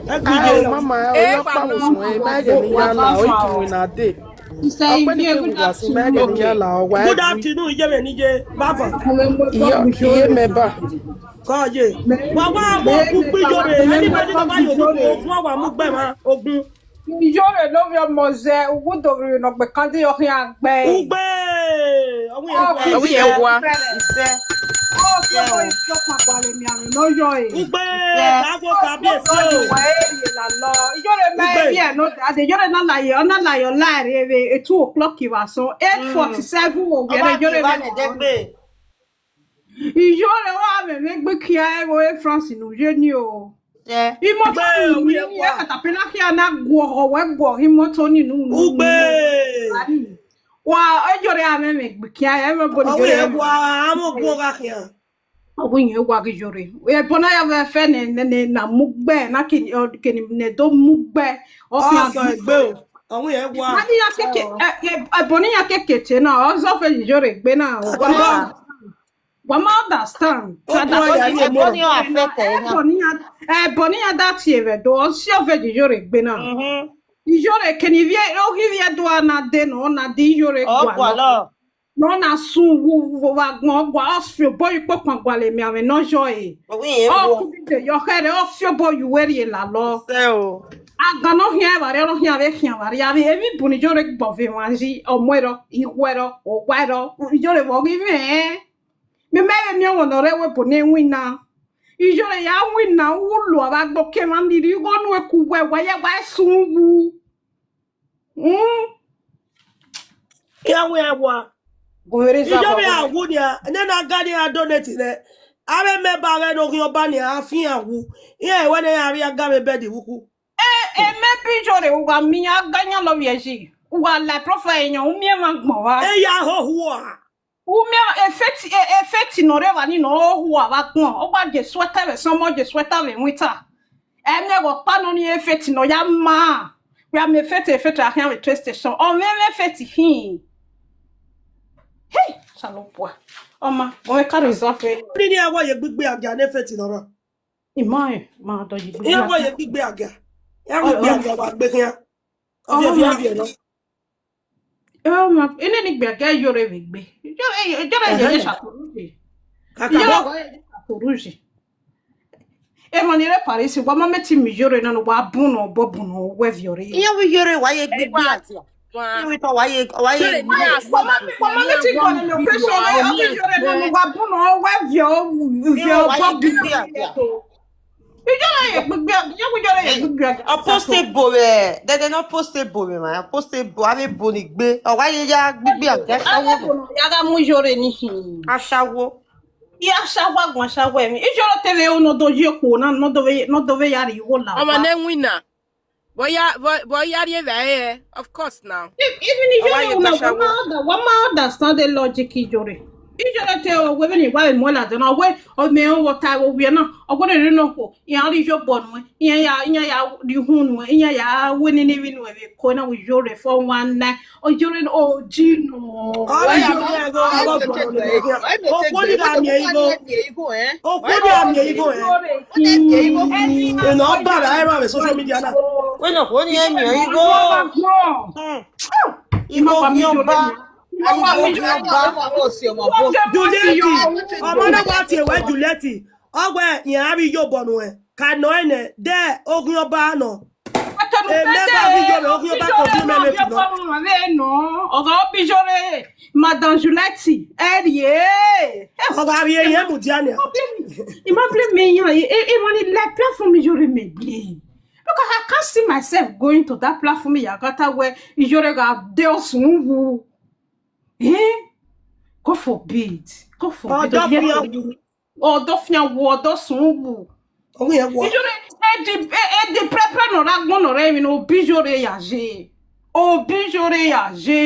Ẹ gbe iye. Mama, ẹ ọkpa vbe usun, ẹ ma ghẹ ne iran la, ọ i tu wẹ na de. He said, ọkpẹni yeah, kegbe good wa si mẹ ghe ne afternoon. Iran la ọwa Good ẹgui. Afternoon, iye mwẹ ni ye, baba. Iyo, iye mẹ ba. Kọ ye. Wa wa wa ku kpi yo re. Anybody no ba yo ni ogun wa mu gbe ma ogun. Iyore ne ovbi ọmọ zẹ, uwu do vbe ne ọ gbe kan de ọ khian gbe. Ugbe. Ọwọ yẹn wa. Ọwọ yẹn wa. Isẹ. Ọ fi ọmọ ifi ọkpa gualọ emianmwẹ ne ọ yọ ẹre. Ugbe. Ka wo ka bi esi o. Wa eri la lọ. Iyore ma Ugbe. Eri ẹ no dade. Iyore na la ye, ọ na la ye, ọ la ẹre vbe two o'clock vbe asọn. Eight forty-seven wo wẹ Ọba Iyore Diva vbe nẹdẹgbe. Iyore wa mwẹ mwẹ egbe kia ẹvbo e France ne u ye ni o. Imoto ni wi ẹ wa. Katapila khia na guọghọ wẹ guọghọ imoto ni nu nu. Ugbe. Wa ejore a mwẹ mwẹ gbe kia ẹvbo bo ni. Ọwẹ ẹ wa, amọ guọ gha khian. Ọwẹ yẹn wa ghi yore. Ẹbọ na ya vẹ fẹ ne ne ne na mu gbẹ na kini kini ne do mu gbẹ. Ọ khian sọ egbe o. Ọwẹ ẹ wa. Ẹbọ ni ya keke ẹbọ ni ya keke te na ọ zọ fẹ yore gbe na. Wa ma understand. Ẹbọ ni ya affect ẹ na. Ẹbọ ni ya da tie vbe do ọ si ọ fẹ yore gbe na. Iyore keni ivie oghi ivie do a na de nọ na de iyore gualọ. Nọ na sun wu vbe agbọn ọgua ọ fi obọ ye ukpokpan gualọ emianmwẹ ne ọ yọ ẹre. Ọ ku dede ye ọkhẹrẹ ọ fi obọ ye uwẹ rhie lalọ. Agan ne ọ khian evbare ọ khian vbe khian vbare avbe emwi bun ni iyore gbọve emwa yi ọmuẹrọ ihuẹrọ owaẹrọ iyore vbe ọghe mwẹ. Mẹ mẹ vbe miẹn ọmọ ne ọ rre ẹvbo ebo ne winna. Iyore ya winna u lo avbe agbọn ke emwa ni rhie igho nu eku wẹ wa ya wa sun wu. Iran wẹ ẹwa. Iyore a wu nia, nene a ga ne iran donate nẹ. Avbe member ghẹ ne oghian ọba nia a fi iran wu. Iran wẹ ne iran rhie aga vbe bed vbe ukhu. Maybe Iyore u gha miẹn aga yan lọ vbiẹ yi. U gha la profile yan u miẹn emwa gbọn vba. E ya ho hua. U miẹn efeti efeti ne ọ rre evba ni ne ọ ho hua vbe agbọn. Ọ gba je sweater vbe summer, je sweater vbe winter. Ẹmwẹ vbe ọkpa nọ ni efeti ne ọ ya ma. Wẹ a miẹn efeti efeti a khian vbe train station. Ọ mwẹ mwẹ efeti hin. Hey, Osanobua. Ọ ma, ọ mwẹ ka resolve. Ni ni ẹwa ye gbigbe agia ne efeti nọ rọ. Ima ẹ ma dọ ye gbigbe. Ẹwa ye gbigbe agia. Ẹwa ye gbigbe agia wa gbe khian. Ọ viẹ viẹ viẹ nọ. Ene ni gbẹgẹ Iyore vbe egbe. Iyore ye ye Ṣatoruzi. Iyore ye ye Ṣatoruzi. Emọ ni rre Paris, wa ma mẹ ti miẹn Iyore na ne wa bun nọ, obọ bun nọ, wẹ viọ rre. Iran vbe Iyore wa ye gbigbi adia. Iran vbe tọ wa ye, wa ye. Wa ma, wa ma mẹ ti gọ ne operation, wa ma Iyore na ne wa bun nọ, wẹ viọ, viọ obọ bun nọ. Iyore ye gbigbi, iye wu Iyore ye gbigbi. Ọ post ebo vbe, dẹdẹ ne ọ post ebo vbe ma, ọ post ebo, avbe ebo ni gbe, ọ wa ye ya gbigbi adia. Ashawo. Ya gha mu Iyore ni hin. Ashawo. I ashawo agbọn ashawo emwi. Iyore te vbe ru ne ọ do ye okhuo na, ne ọ do vbe, ne ọ do vbe ya rhie igho la. Ọmọ ne winna. Vbe ọ ya, vbe ọ, vbe ọ ya rhie vbe ẹre, of course now. Even Iyore una, wa ma, wa ma understand the logic Iyore. Iyore te o, wẹ vbene wa vbe muẹn ladian na, wẹ ọ mẹ ọ vbe ta vbe owiẹ na, ọ wẹ rere nọ khuo, iran rhie iyobọ nuẹn, iran ya, iran ya rhie uhunmwu nuẹn, iran ya wẹ nene emwi nuẹn vbe eko na, wẹ Iyore four one nine, ọ Iyore O G nọ. Ọre ya miẹn igho, ọre ya miẹn igho. Okhuo ni gha miẹn igho. Okhuo ni gha miẹn igho, eh. Enọ ọba vbe aro vbe social media na. Wẹ nọ okhuo ni miẹn igho. Hmm. Igho miẹn ọba. Igho miẹn ọba. Juliet, ọmọ na wa tie wẹ Juliet. Ọ wẹ iran avbe iyobọ nuẹn. Ka nọ ẹnẹ, de oghian ọba nọ. Emẹ ba ghi yo mẹ, oghian ọba compliment nọ. Ọ gha ọ bi Iyore, Madam Juliet, ẹ rhie. Ọ gha rhie, iye mudia nia. I ma blame me, you know, I, I, I want to let platform Iyore me blame. Because I can't see myself going to that platform, Yakata, where Iyore gha de osun wu. Eh? God forbid. God forbid. Ọdọ fian wu, ọdọ sun wu. Iyore, edi, edi pẹpẹ nọ rre agbọn nọ rre emwi ne obi Iyore ya ye. Obi Iyore ya ye.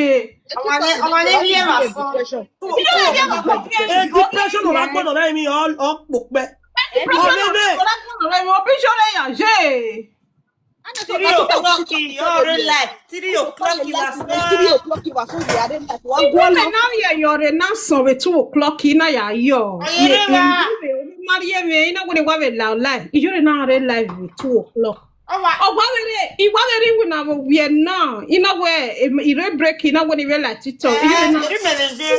Ọmọ ne, ọmọ ne vbiẹ vbe asọn. Iyore vbiẹ vbe asọn. Edi pressure nọ rre agbọn nọ rre emwi ọ, ọ kpokpẹ. Edi pressure nọ rre agbọn nọ rre emwi, obi Iyore ya ye. Three o'clock, your real life. Three o'clock, you are smart. Three o'clock, you are so real life. Wa gualọ. Even now, yeah, your real now, so we two o'clock, na ya yo. Marry me, you know, when wa be la live. Iyore na real live with two o'clock. Ọ wa, ọ wa vbe rre, I wa vbe rre iwinna vbe owiẹ na, I na wẹ, em, I rre break, I na wẹ ne I vbe la TikTok. Iyore na, imẹ vbe je.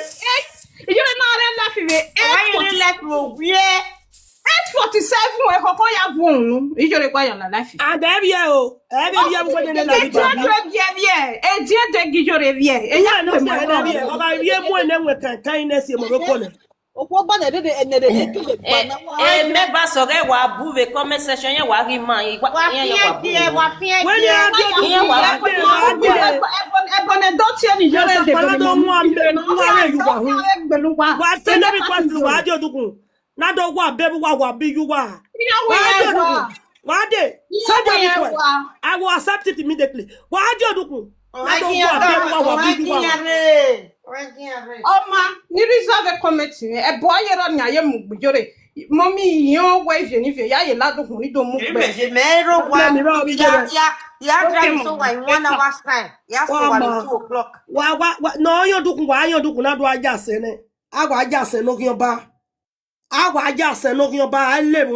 Iyore na rre live vbe eight forty-seven. Eight forty-seven, ekhọkho ya vuọn unu, Iyore gba ya la live. And ẹ vbiẹ o, ẹ vbe vbiẹ vbe wẹ nene la video. Ediẹ de gi Iyore vbiẹ, eya no se ẹ vbiẹ, ọ gha vbiẹ mu ẹnẹ wẹ kan kan ne si mo ko nẹ. Okhuo gba nẹ rere ẹnẹ rere kele gba na wa. Ẹ, members ọghe wa bu vbe comment section, yẹn wa ghi ma, I wa, wa iran yẹn wa bu fiẹn, wa fiẹn. Wẹ ni a di odukun, wa de, wa de. Ẹbọ ne do tie ni Iyore de, ẹbọ ne do mu amẹ, mu amẹ yu wa hu. Wa send request, wa di odukun. Na do wa be wa wa bi yu wa. Wa di odukun. Wa de, send request. I will accept it immediately. Wa di odukun. Na do wa be wa wa bi yu wa. Ọma, ni reserve comment ni, ẹbọ a ye rọ ni a ye mu gbe Iyore. Mummy, iyan wẹ ivie ni ivie, ya ye ladu hun ni do mu gbe. Mẹ ro wa, ya, ya, ya drive so wa in one hour's time. Ya so wa in two o'clock. Wa, wa, wa, no, yan odukun, wa yan odukun na do a ya sẹ nẹ. A wa ya sẹ ne oghian ọba. A wa ya sẹ ne oghian ọba, a le